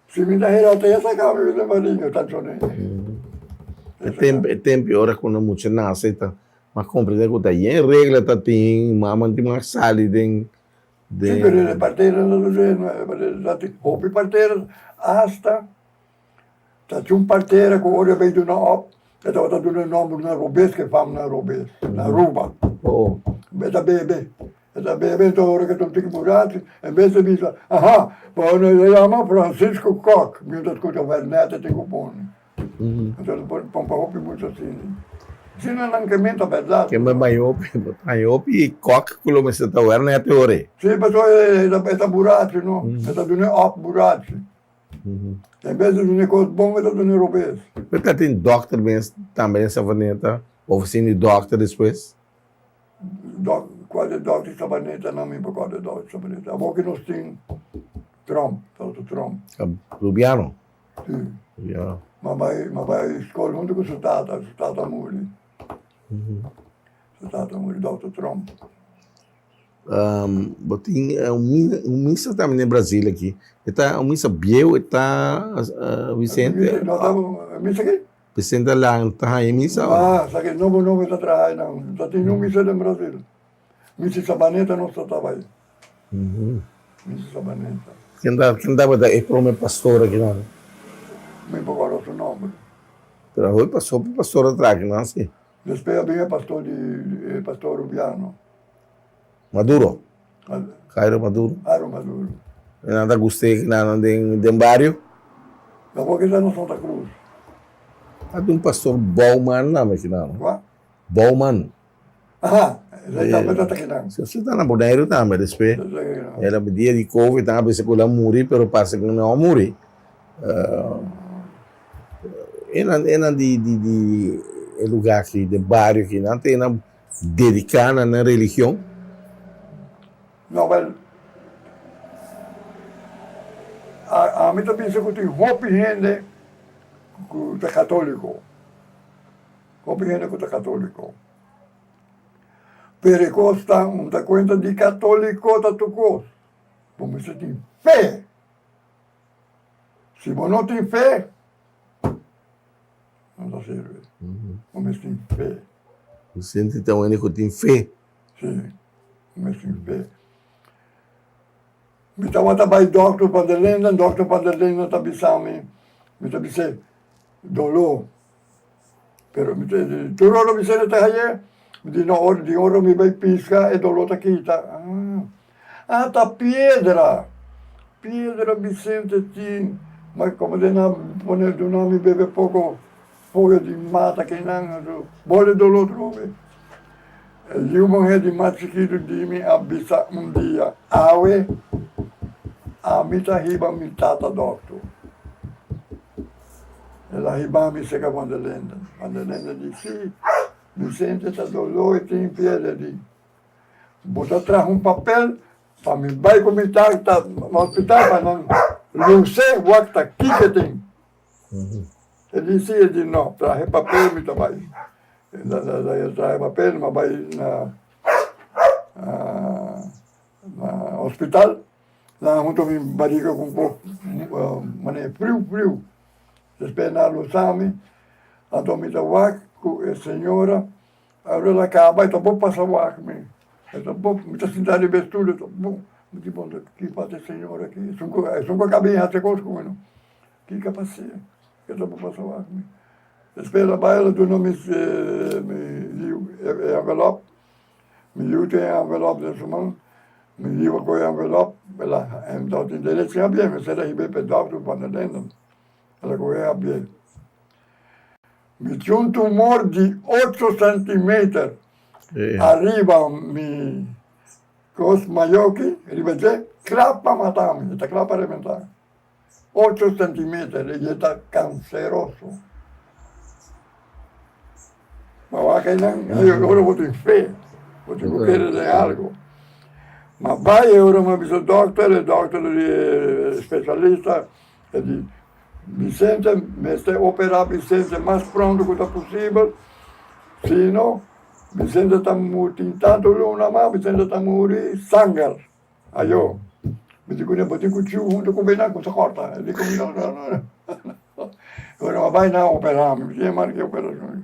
Si mi ta hera ta ya saca mi den barriga Tanchoné. E tempo e tempo ora cu nan mucha nace ta mas comprende cu ta yen regla ta tin mama tin mas sali den den. Si pero e partera no ta tin hopi partera hasta ta tin un partera cu ora e bay duna op e tabata duna e nomber na robes ke fam na robes na Aruba e ta bebe. E ta bebe enton ora ke ta un tiki burachi, en bes di bisa, Aha, bo no ta yama Francisco Kok, mi ta skucha Wernet e tin ku pone. Enton ta pone pon pa hopi mucha asina. Asina nan ke menta bèrdat. Ke mi bai hopi, bo ta haña hopi Kok ku lo mester ta Wernet e ora ei. Si, pasobra e ta burachi no, e ta duna e òp burachi. En bes di duna e kos bon, e ta duna e robes. Pero ta tin dòkter mes tambe den Savaneta, ofisina di dòkter despues? Dok, cual de dokter Sabaneta nan mi por corda dokter Sabaneta. Awor ki nos tin Trump, dokter Trump. Rubiano? Si. Rubiano. Ma bai, ma bai school hunto cu su tata, su tata muri. Su tata muri, dokter Trump. Bo tin un misa tambe den Brasil aki. E ta un misa bieu, e ta Vicente? Misa ki? Vicente Alan ta haña misa? Ah, sa ke nobo nobo ta traha einan. Ta tin un misa den Brasil. Misa Sabaneta nos ta tabay. Misa Sabaneta. Ken ta, ken tabata e prome pastor akinan? Mi por kòrda su nòmber. Pero hopi pastor, hopi pastor a traha akinan si. Despues a bin e pastor di, e pastor Rubiano. Maduro. Jairo Maduro. Jairo Maduro. E nan ta gust'é ki nan den den bario. Tampoco ki ta na Santa Cruz. Ta di un pastor Bouwman nan ki nan. Kua? Bouwman. Aha, esei tambe ta kinan. Si, ta na Boneiru tambe despues. El a dia di Covid nan a bisa ku el a muri pero parse ku no a muri. Enan enan di di di e lugar aki den bario aki nan ta enan dedica na nan religion. No wel ami ta bisa ku tin hopi hende ku ta katoliko hopi hende ku ta katoliko pero e kos ta un ta kuenta di katoliko ta tur kos bo mester tin fe. Si bo no tin fe, no ta sirbi. Bo mester tin fe. Bo sinti ta un hende ku tin fe. Si, bo mester tin fe. Mi tabata bai dòkter Van der Linden, dòkter Van der Linden ta bisa mi, mi ta bis'é doló. Pero mi ta di, tur ora mi sende ta hañ'é? Mi di, no, ora di ora mi bai pisca e doló ta kita. Ah, ah ta piedra, piedra Vicente tin, ma como den a pone duna mi bebe poco foyo di mata kinan, anto bole doló trobe. E yiu muher di mas chikitu di mi a bisa un dia, Awe ami ta hiba mi tata dòkter. El a hiba mi serka Van der Linden. Van der Linden di, Si, Vicente ta doló i tin piedra. Di, Bo ta traha un papel pa mi bai ku mi tata na hospital pa nan lus'é wak ta kiko e tin. El di, Si. El di, No, traha e papel mi ta bai. El traha e papel, mi a bai na hospital. Nan hunto mi barriga cu un poco manera friu friu. Despues nan a lusa mi, anto mi ta wak cu e señora ora el a caba e ta bo pasa wak mi, e ta bo, mi ta sinta riba e stoel e ta bo, mi di bon ki pasa e señora aki, esun cu esun cu a caba di haci cos cu mi no, kico a pasa e ta bo pasa wak mi. Despues el a bay el a duna mi mi e envelop. Mi yu tin e envelop den su man, mi yu a kohe e envelop, el a e tabata tin derecho di habié, mester a hib'é pa e dòkter pa nan lenda, el a kohe habié. Mi tin un tumor di ocho centimeter ariba mi kos mayoki, riba dje, kla pa mata mi, e ta kla pa rebentá. Ocho centimeter y e ta canceroso. Ma wak einan, ora bo tin fe, bo tin ku kere den algo. Ma bai e ora mi a bisa dokter, e dokter di e specialista, e di, Vicente, mester opera Vicente mas pronto ku ta posibel, sino Vicente ta muri, tin tantu luna mas, Vicente ta muri sanger. Ayo, mi di kuné, bo tin ku chiu huntu ku beinan ku ta kòrta. E di ku mi, no, no, no. Ora mi a bai nan a operá mi, mi tin e marka e operashon.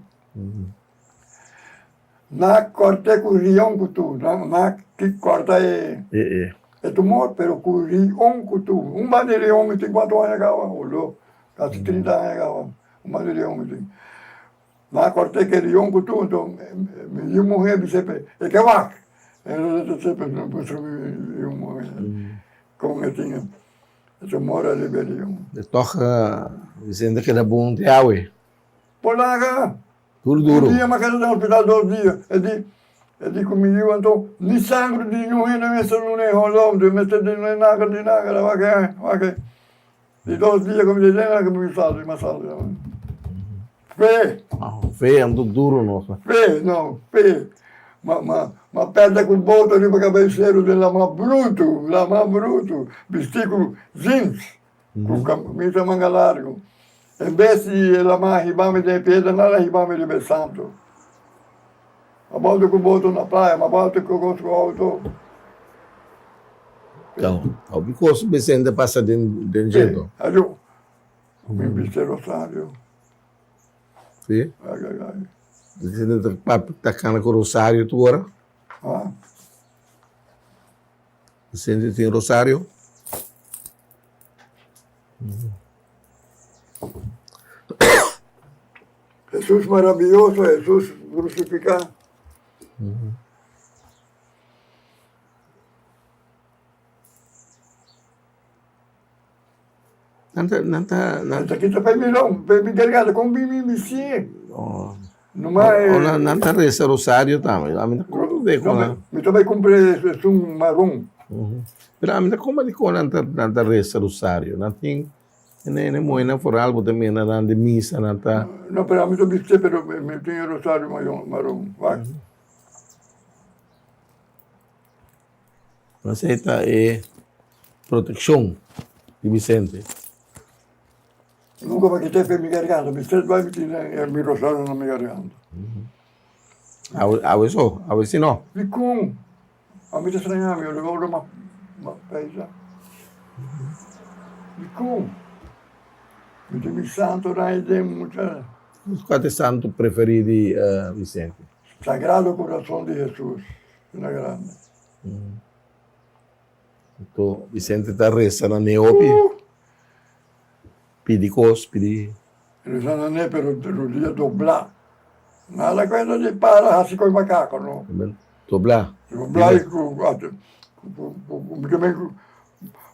Nan a kòrt'é ku rion ku tur, nan a kòrta e e tumor, pero ku rion ku tur. Un banda di rion mi tin kuantu aña kaba? Olo, kasi trinta aña kaba, un banda di rion mi tin. Nan a kòrt'é ku e rion ku tur, nton mi yu muhé bis'é p'e, e ke wak. E ta sepa no mustra mi yu muhé kon e tin e tumor ariba e rion. E tòg Vicente keda bon te awe. Por laga. Duru duru. Un dia mi a keda den hospital dos dia. E di e di ku mi yu anto ni sangre di niun hende mester duna e holó, mester di naga di naga wak wak. Di dos dia ku mi ta den laga mi sali mi a sali fe. Fe anto duro nos. Fe no fe ma ma ma perde ku boto riba kabesero den lama brutu lama brutu bisti ku jeans ku kamisa manga largu en bes di e lama hiba mi den e piedra nan a hiba mi riba e santo a bolta ku boto na playa ma bolta ku kos ku auto. Hopi kos Vicente pasa den den dje. Ayo, mi biste rosario. Si? Ay, ay, ay. Vicente ta papi ta kana ku rosario tur ora? Ah. Vicente tin rosario? Jesús maravilloso, Jesús crucificado. Nan ta, nan ta, nan Ta kita pa mi long, pa mi delgado, kon mi mi mi sie. Numa e. O nan ta resa rosario tambe. Ami ta komprende kon nan. Mi ta bai kumpra esun maron. Pero ami ta komprende kon nan ta nan ta resa rosario. Nan tin e muhernan foral bo ta mira nan den misa nan ta. No pero ami ta bisti pero mi tin e rosario maron. Wak. Esei ta e protekshon di Vicente. Nunca pa kita fe mi garganta, mi tres bai mi tin mi rosario na mi garganta. Awe, awe so, awe si no. Dikon? Ami ta straña mi, ora ora ma ma pensa. Dikon? Mi tin mi santo rai den mucha. Kua ta e santo preferí di Vicente? Sagrado Corazon di Jesus, una grande. Anto Vicente ta resa na Neopi. Pidi kos, pidi. Resa na ne pero rodia doblá. Nada kuenta di para hasi koi makako no. Doblá. Doblá i ku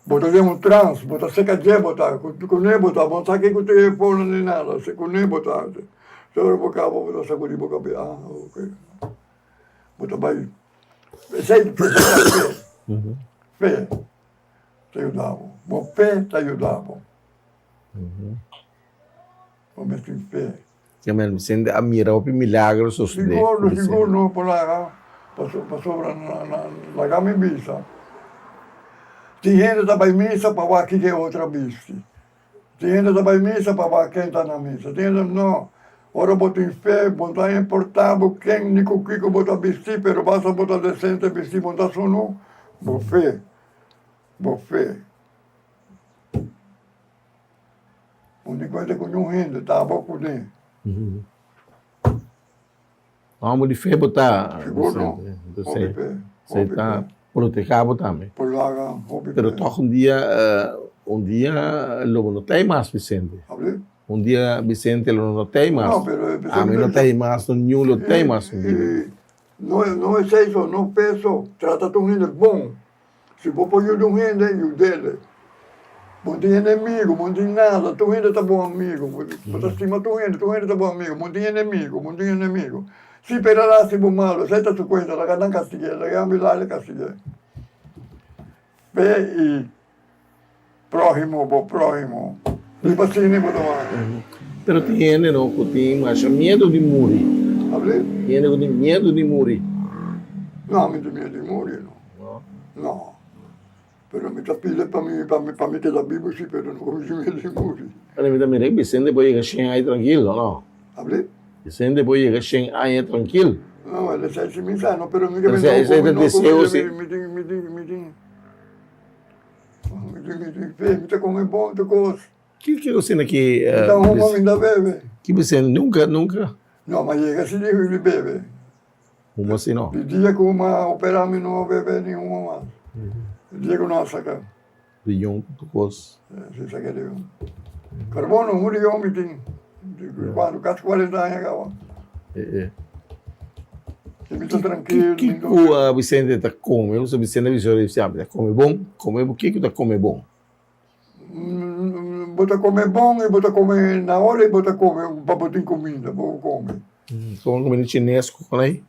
bo ta den un trans, bo ta seka dje bo ta, ku ne bo ta, bo no sa kiko ta e forma ni nada, ku ne bo ta. Te ora bo kaba bo ta sakudi bo kabes, ah ok. Bo ta bai, esei ta fe, fe. Ta yuda bo. Bo fe ta yuda bo. Bo mester tin fe. Amen. Vicente a mira hopi milagro sosode. Sigur, sigur no por laga pasobra laga mi bisa. Tin hende ta bai misa pa wak kiko e otro a bisti. Tin hende ta bai misa pa wak ken ta na misa. Tin hende no. Ora bo tin fe bo no ta importa bo ken ni ku kiko bo ta bisti pero basta bo ta desente bisti bo no ta sunu bo fe. Bo fe. Bo tin kuenta ku niun hende ta abo kuné. Hòmber di fe bo ta. Sigur no. Hopi fe. Esei ta protehá bo tambe. Por laga hopi fe. Pero tòg un dia, un dia lo bo no ta ei mas, Vicente. Abri? Un dia Vicente lo no ta ei mas. No, pero. Ami no ta ei mas, niun lo ta ei mas un dia. No, no esei so, no fe so. Trata tur hende bon. Si bo por yuda un hende, yud'el. Bo no tin enemigo, bo no tin nada, tur hende ta bo amigo. Bo ta stima tur hende, tur hende ta bo amigo. Bo no tin enemigo, bo no tin enemigo. Si pero el a hasi bo malo, esei ta su kuenta, laga nan kastig'é, laga nan bilá el kastig'é. Fe i próhimo, bo próhimo. Riba asina bo ta wak. Pero tin hende no ku tin masha miedu di muri. Abri? Tin hende ku tin miedu di muri. No, mi tin miedu di muri no. No? No. Pero mi ta pidi pa mi, pa mi, pa mi keda bibu si, pero no mi tin miedu di muri. Pero mi ta mira Vicente por yega shen aña trankil, o no? Abri? Vicente por yega shen aña trankil. No, el esei si mi sa no, pero mi ke Pero esei ta deseo si. Mi tin, mi tin, mi tin. Mi ta come bon tur cos. Ki ki cosina ki. Mi ta huma mi ta bebe. Ki Vicente nunca nunca. No ma yega si di bebe. Huma si no. Di dia cu mi opera mi no bebe ni huma mas. Di dia cu nan a saca. Riñon cu tur cos. Si saca riñon. Carbono un riñon mi tin. Cuando casi cuarenta aña caba. Mi ta trankil. Kiko ku Vicente ta kome? Pasobra Vicente a bisa ora di mi ta kome bon. Kome bo kiko ta kome bon? Bo ta kome bon i bo ta kome na ora i bo ta kome pa bo tin kuminda bo kome. Kome kuminda chines ku kon ei?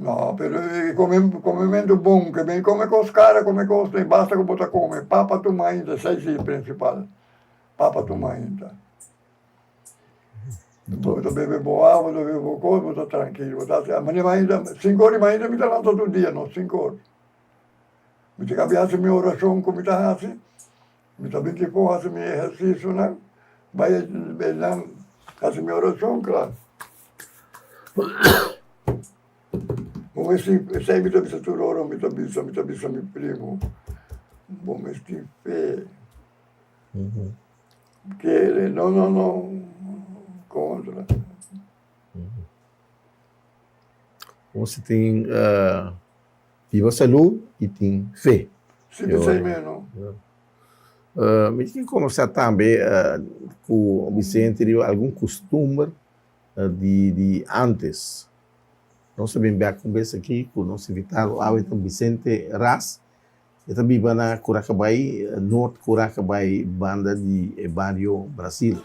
No, pero e kome komementu bon ke mi kome kos kara kome kos basta ku bo ta kome papa tuma ainda esei si prinsipal papa tuma ainda. Bo ta bebe bo awa, bo ta bebe bo kos, bo ta trankil, bo ta hasi. Mane mainta, sinku ora di mainta mi ta lanta tur dia no, sinku ora. Mi ta kabia hasi mi orashon ku mi ta hasi, mi ta bin kifo hasi mi ehersisionan, bai einan hasi mi orashon kla. Bo mester, esei mi ta bisa tur ora, mi ta bisa, mi ta bisa mi primo, bo mester fe. Kere, no, no, no, kontra. Nos tin biba salú i tin fe. Si, p'esei meno. Mi tin kombersá tambe ku Vicente riba algun kustumber di ántes. Nos ta bin bèk un bes aki ku nos invitado awe ta Vicente Ras. E ta biba na Curacabai, Noord Curacabai, banda di e bario Brasil.